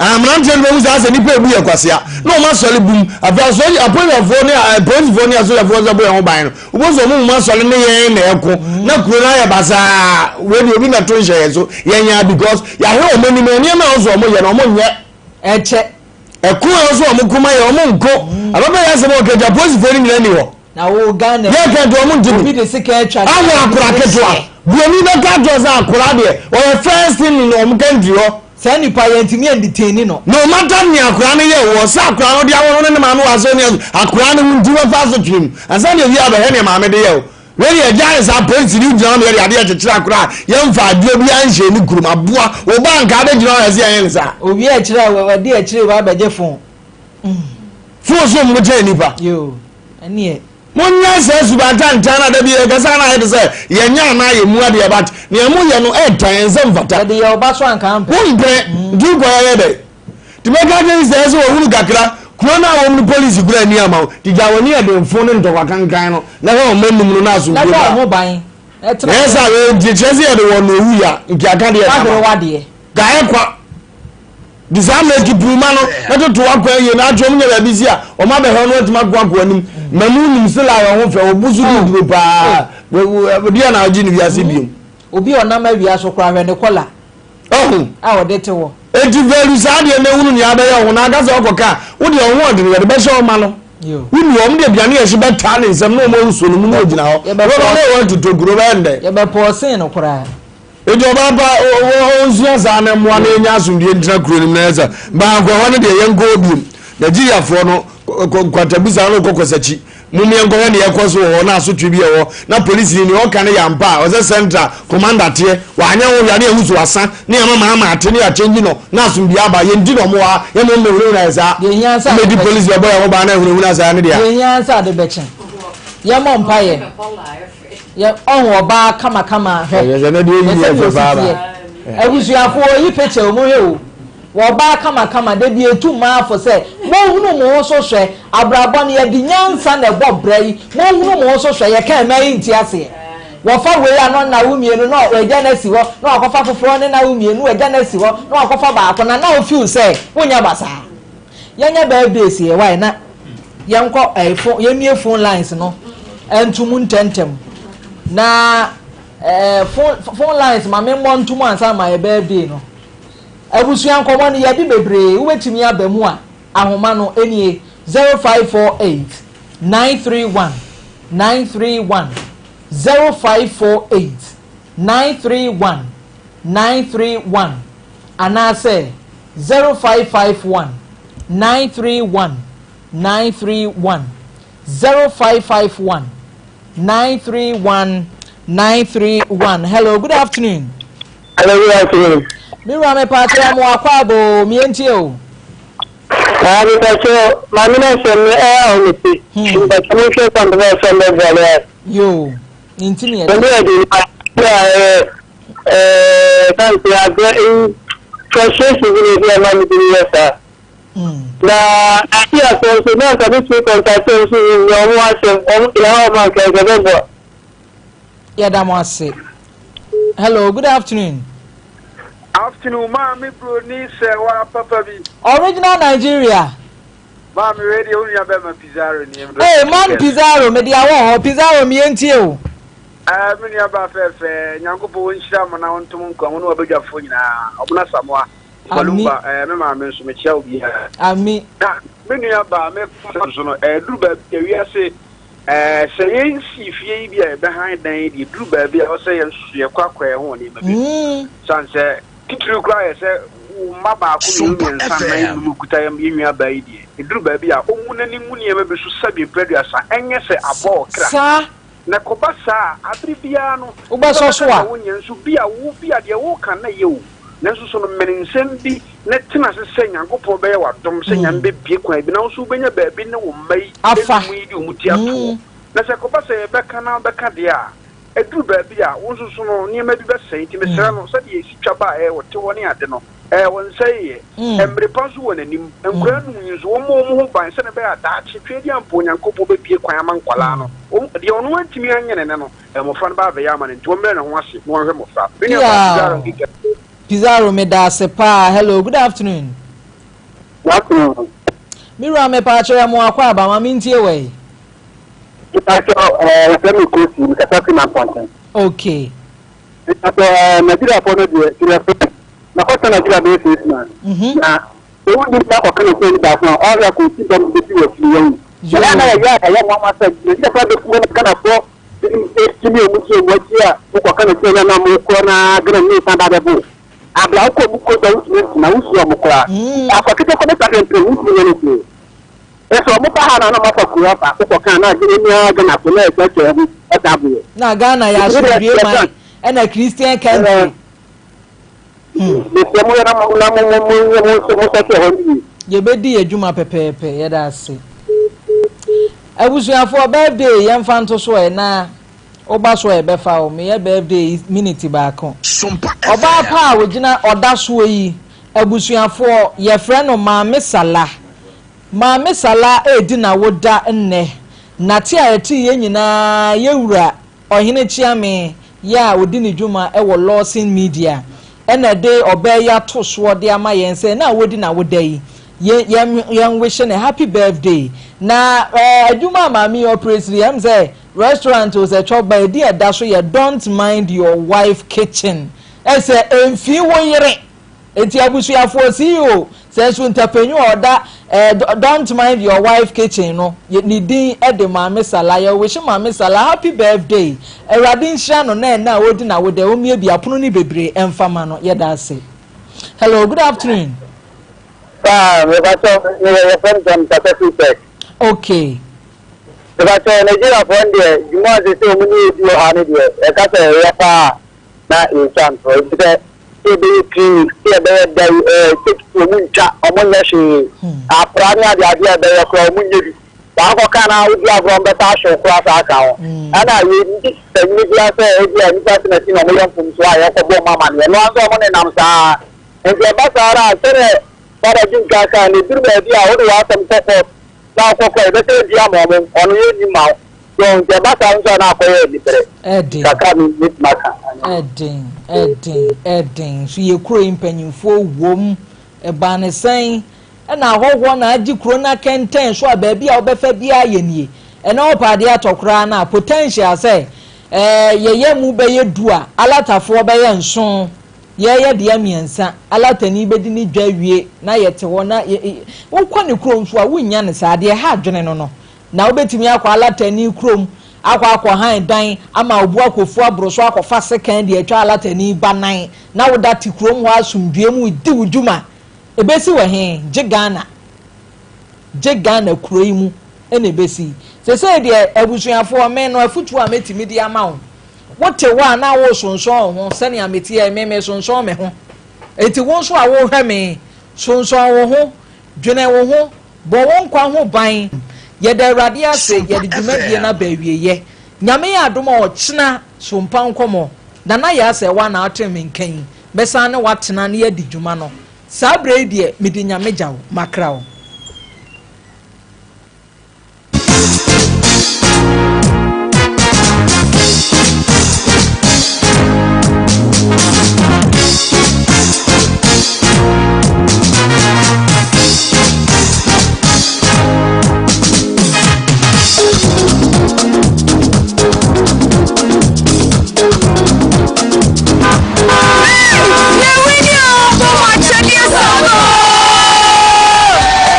Ah, mmeranteɛ no bɛhu saa sɛ nnipa ebu yɛ kwasea na wɔn asɔre bum. Afei asɔre apolisifoɔ ne apolisifoɔ ne asogyafoɔ nso bɔ yɛn ho ban no. Wobɛhu sɛ wɔn mu asɔre ne yɛn na ɛko na kuro no ayɛ basaa. Wei deɛ obi mmɛto nhyɛ yɛn so. Yɛn yɛn because yɛahwɛ wɔn anim nneɛma a wɔn nso wɔn yɛ no wɔn nyɛ. Ɛkyɛ. Ɛko a ɛwɔ sɛ wɔn ko ma yɛ wɔn nko. Ababa yɛ asɛm a ɔka gya polisifoɔ no nyinaa ni hɔ. Na wo Ghana Yɛ ka nti wɔn nti obi de sika atwa Ahwɛ akora ketewa. Buroni bɛka akyerɛ sɛ akora deɛ ɔyɛ first thing in wɔn country hɔ. Saa nipa yɛn ntumi yɛn detain no. No matter nea akora no yɛ wɔ sɛ akora no de awɔ no ne ne maame wɔ asɛ ne akora no ho nti wɔfa asotwe mu ansa na ewie abɛhwɛ nea maame de yɛ o. Wei deɛ gyae saa polisini gyina hɔ na yɛde adeɛ kyekyere akora a yɛmfa adeɛ biara nhyɛ ne kurom aboa wo ba nka abɛgyina hɔ ɛsɛ yɛnyɛ ne saa. Owie akyire a wɔde akyire ba abɛgye fon. Fon so mo kyɛn nipa. Yoo ɛneɛ. Monyɛ saa suban tantan na da bi yɛkasa na ayɛ te sɛ yɛnyɛ anaa yɛmu adeɛ but nea moyɛ no ɛɛtan ɛnsɛ mfata. Yɛde yɛ ɔba so anka ampɛ. Wompere nti wokɔ yɛyɛ dɛ. Nti mɛka akyerɛ sɛ ɛsɛ wɔhunu kakra, kuro no a wɔm no polisi kura ani ama wo, nti gya w'ani yɛ den fo ne ntɔkwa kankan no na hwɛ wɔn anum no na asomdwie ba. Na bɔ ho ban. Na ɛyɛ sɛ awɛ nti kyerɛ sɛ yɛde wɔn na owu ya nti aka deɛ dama. Wadeɛ. Ka ayɛ kwa. Nti saa mmerɛ ti puruma no na toto wakwan yie na atwe wɔn nyɛ baabi si a wɔn abɛhwɛ no atumi ako ako anim. Mmamu nim sɛ la wɔn ho fɛ wɔbu so di duro paa. Deɛ na agye ne wiase biom. Obi a ɔnam awia so koraa hwɛ ne kɔla. Ɔho. A ɔde te hɔ. Enti value saa adeɛ na ehunu nea abɛyɛ wo ho na aka sɛ ɔkɔ ka a, wo deɛ wo ho ɔdene yɛde bɛhyɛ wo ma no. Wonni hɔ, wɔn de aduane a ɛhye bɛtaa ne nsam na wɔn ahusuo no mu na ɔgyina hɔ. Wobɛba na wɔn atutu kuro bɛyɛ no dɛn? Yɛbɛpɔɔsen no koraa. Enti ɔbaa pa ɔnsua saa na mmoa na yɛnya asomdwie ntena kuro no mu na yɛ sɛ baako ɛhɔ no deɛ yɛnkɔ hɔ biom. Nigeriafoɔ no nkwantabusa no kɔ kɔsakyi. Mom yɛnkɔhwɛ nea ɛkɔ so wɔ hɔ na asotwe bi ɛwɔ na polisini nea ɔka no yɛ ampa a ɔsɛ central commander teɛ wanyɛ ho hwɛ a ne yɛhu so wasa ne yɛma maama ate ne yɛakyɛngyi no na asomdue aba yɛnti na ɔmo wɔ ha yɛma ɔmo mmɛhunahuna yɛ saa Deɛ hia nsa mmɛdi polisi bɛbɔ yɛn ho ban na ahunahuna saa ne deɛ. Deɛ hia nsa ade bɛkye. Yɛmmɔ mpaeɛ. Yɛ ɔho ɔbaa kamakama hwɛ. Ɛyɛ sɛ na deɛ Hwɛ ɛyi yɛ sɛdeɛ fɛ ɔsi paa ba. teɛ. Abusuafoɔ yi picture o monhwɛ o. Wɔ ɔbaa kamakama da bi etu mmaa fo sɛ monhunu mo ho so hwɛ abrabɔ no yɛde nyansa na ɛbɔ bra yi monhunu mo ho so hwɛ yɛka mmaa yi nte aseɛ wɔfa wei a na ɔne n'awo mmienu na wagya no asi hɔ na wakɔfa foforɔ ne n'awo mmienu na wagya no asi hɔ na wakɔfa baako na na wo feel sɛ wonyɛ basaa yɛnyɛ birthdays yɛ wae na yɛnkɔ ɛɛ phone yɛmmie phone lines no ntum ntɛntɛm na ɛɛ phone phone lines ma me mmɔ ntum ansa ma yɛ birthday no. Abusua nkɔmmɔ no yɛde bebree wobɛtumi aba mu a ahoma no nie 0548 931 931 0548 931 931 anaasɛ 0551 931 931 0551 931 931 Hello good afternoon. Hello, good afternoon. Me wura me paakyɛ ɔmo akɔ abo o, me ntie o. Ah, me paakyɛ maame na asɛm no ɛyɛ a ɔmo ti. Mpaakyɛ mo nhwɛ kwan bɛbɛ asɛm bɛ bɔ ne ayɛ. Yoo, ne nti ne yɛ. Ɛmu yɛ de ma ɛɛ ɛɛ santi abɛ ɛyi frustration bi na ebi ama mi bi yɛ saa. Na ati asɛm so na nka mi tumi kɔntakye nso nyɛ ɔmo asɛm ɔmo yɛ ha ɔmo anka nka bɛ bɔ. Yɛda mo ase. Hello, good afternoon. Afternoon, maame broni sɛ wa papa bi. Original Nigeria. Maame wei deɛ wo nua bɛma Pizarro ni. Hey, man Pizarro, me de awɔ hɔ. Pizarro, me yɛntie o. Eh, me nua ba fɛfɛ, Nyankopɔn wɔnhyira mo na wɔntom nkwa mo ne wabadwafoɔ nyinaa. Ɔbena Samoa, Balumba, eh, me maame nso mekyia obiara. Ami. Na me nua ba, me kɔ so no, eh, duru baabi a wiase Ɛɛ, sɛ yɛnsii fie yi bi a yɛbɛhan dan yi deɛ, ɛduru baabi a ɛwɔ sɛ yɛn nso so yɛkɔ akɔ yɛn ho wɔ nneɛma bi mu. Sane sɛ titiriw koraa yɛ sɛ wo mma baako, mmienu, mmiɛnsa, nnan, nnum kuta yɛn yɛn nuabaa yi deɛ, ɛduru baabi a ɔmmu n'ani ngu nneɛma bi so sɛbe mprɛ aduasa, ɛnyɛ sɛ abɔ ɔkra. Saa. Na ɛkɔba saa a, abere biara no, Wobɛsɔ nnipa so bɛka a. sɛ wonyɛ, nso bi a wo, bi a deɛ woreka no yɛ o, Nanso so no mene nsɛm bi na tena ase sɛ Nyankopɔn bɛyɛ wo adom sɛ Nyame bɛbue kwan bi na wo nso wobɛnya baabi ne wo mma yi Afa. nnum yi de wɔn ti atoɔ. Na sɛ ɛkɔba sɛ yɛbɛka na wobɛka deɛ a, Ɛduru baabi a, wo nso so no, nneɛma bi bɛsɛe. Nti mesrɛ no, sɛdeɛ ɛsi twa baeɛ, ɔte hɔ ne ade no, ɛɛ, ɔnsɛeeɛ. Mmere pa nso wɔ n'anim. Nkwadaa num yi nso, wɔmmɔ wɔn ho ban sɛdeɛ ɛbɛyɛ a daakye, Tweaduampɔ Onyankopɔn bɛbue kwan ama nkwadaa no. Wɔn, deɛ ɔno antumi anyɛ no nnɛ no, mmɔfra no bɛba abɛyɛ ama no. Nti ɔmmrɛ ne ho ase na ɔnhwɛ mmɔfra no. Me nuabaa Pizarro Piaw! Nkeka. Pizarro, medaase paa. Hello, good afternoon. Good afternoon. Me wura mepaakyɛw yɛ mo akwaaba ma mentie wɔ yi. Mepakyɛw ɛɛ yɛfrɛ me Kosi, mekasa fi Mampɔnten. Okay. Mepakyɛw ɛɛ Nigeriafoɔ no deɛ serɛfo makɔtena Nigeria bɛyɛ six months. Mhm. Na sɛ wodi na akɔka no sɛ ni baako a ɔhwɛ akɔsi dɔm bɛsi wɔ akyiri wɔn. Na yɛ na yɛyɛ a ɛyɛ nwanwa sɛ Nigeriafoɔ abɛku wɔn Ghanafoɔ tumi a wɔn di wɔn akyi a wokɔka no sɛ na na mokorɔ na Ghana ne nsa ba bɛbo. Abla wokɔ mu kɔ da wotumi ntena wosua wɔn koraa. Akɔ ketewa kɔ bɛsa hwɛ mpere wotumi nyɛ no hwee. Nso ɔmo ba ha na na ɔmo afa kuro afa akokɔ kan na adwene ni ara Ghana fo na ɛkyerɛkyerɛ ho ɛda boɔ. Na Ghana yɛ asomdwie man ɛna Christian country. Hmm. Mesrɛ mo yɛ na mo na mo mo mo mo mo sɔsɔ hɔ no yie. Yɛbɛdi yɛ dwuma pɛpɛɛpɛ yɛda ase. Abusuafoɔ birthday yɛmfa nto so ɛ na woba so a yɛbɛfa wo meyɛ birthday minute baako. Ɔbaa pa a ɔgyina ɔda soɔ yi abusuafoɔ yɛfrɛ no Maame Sala. Maame Salah redi n'awoda nnɛ. Nate a ɛtee yɛn nyinaa yɛ wura Ɔhene Kyeame yɛ a ɔdi ne dwuma wɔ Lawson Media na ɛde ɔbaa yi ato soɔ de ama yɛn sɛ na ɔredi n'awoda yi yɛn yɛn yɛn wihye no happy birthday. Na ɛɛ adwuma a maame yi ɔpere siri ɛm sɛ restaurant o sɛ chop bar ɛdi ɛda so yɛ don't mind your wife kitchen ɛsɛ ɛmfii wo yere. Enti abusuafoɔ CEO sɛ nso ntapanyin a ɔda eh, don't mind your wife kitchen no ne din de Maame Salah yɛ wihye Maame Salah happy birthday Awurade nhyira no na ɛna a ɔredi n'awoda ɔmmie bi apono ne bebree ɛmfa ma no yɛda ase Hello good afternoon. Paa mepakyɛw meyɛ yɛfrɛ me sɛ mekasa firi tech. Okay. Mepakyɛw Nigeriafoɔ no deɛ dwuma a sɛ sɛ wɔn ne yɛdi wɔ ha no deɛ yɛka sɛ ɛyɛ paa na yɛtwa ntorɔ efisɛ sɛ yɛbɛyɛ clinic sɛ yɛbɛyɛ da yi ɛɛ tekiti wɔn ntwa wɔn nyɛ hwee apra ne ade adeɛ a ɛbɛyɛ koraa wɔn nyɛ bi saa akɔka na wodi agorɔ wɔn bɛsa ahyew koraa saa aka ho ɛna yɛndi panyin bi asɛ ebi a nipa si na si na wɔn yɛ mfomso a yɛkɔbɔ wɔn amaneɛ no anso wɔn nenam saa nti ɛba saa ara sɛdeɛ fada di nka kan na eduru baabi a wode w'asɛm kɔ court na wokɔ kɔ yɛbɛsɛ adi ama wɔn ɔno yɛ ni ma wo. So nti ɛba saa nso a na akɔyɛ anibere. Ɛden. Kakra mi metumi aka. Ɛden, ɛden, ɛden. Nso yɛ kuro yi mpanyinfoɔ wom. Ɛbaa ne sɛn? Ɛna ahɔhoɔ na agye kuro no akɛntɛn so a baabi a wobɛfa biara yɛ nie. Ɛnɛ wopɛ adeɛ atɔ koraa no a, potential sɛ ɛɛ yɛyɛ mu bɛyɛ du a, alatafoɔ bɛyɛ nson. Yɛyɛ deɛ mmiɛnsa, alatani bɛdi ne dwa awie na yɛte hɔ na yɛ, wokɔ ne kurom nso a wonnya no saa. Deɛ ɛha adwene no no, Na wobɛtumi akɔ alatani kurom akɔ akɔhan dan ama obu akɔfu aboro so akɔfa sekan de atwa alatani ba nan na woda te kurom hɔ asomdwoeɛ mu redi wo dwuma. Ɛbɛsi wɔ he? Gye Ghana. Gye Ghana kuro yi mu na ɛbɛsi. Sesei deɛ abusuafoɔ, me no afutuo a mɛtumi de ama wo, wote hɔ a na woresonsɔn wo ho sɛnea meteɛ yi, me mesonsɔn me ho. Enti wo nso a worehwɛ me, sonsɔn wo ho, dwene wo ho, Bɔ wo nkwa ho ban. Yɛda Awurade ase yɛde dwumadie no aba awieɛ. Nyame yɛ adom a ɔkyena sompa nkɔmɔ Nana Yaa sɛ woa na wote me nka yi mɛsan ne wo atena na yɛadi dwuma no. Saa berɛ yi deɛ mede Nyame gya wo, makra wo.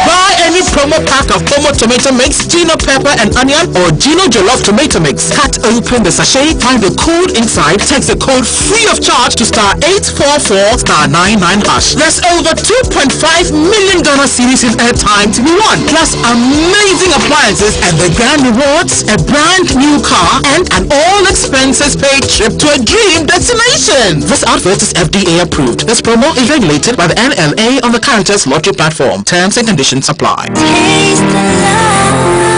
Buy any promo pack of Pomo tomato mix, Gino pepper and onion, or Gino jollof tomato mix. Cut open the sachet, find the code inside, text the code free of charge to star 844 star 99 hash. There's over 2.5 million Ghana cedis in airtime to be won, plus amazing appliances and the grand rewards, a brand new car, and an all expenses paid trip to a dream destination. This advert is FDA approved. This promo is regulated by the NLA on the Caritas Lottery platform. Terms and conditions apply. Taste the love.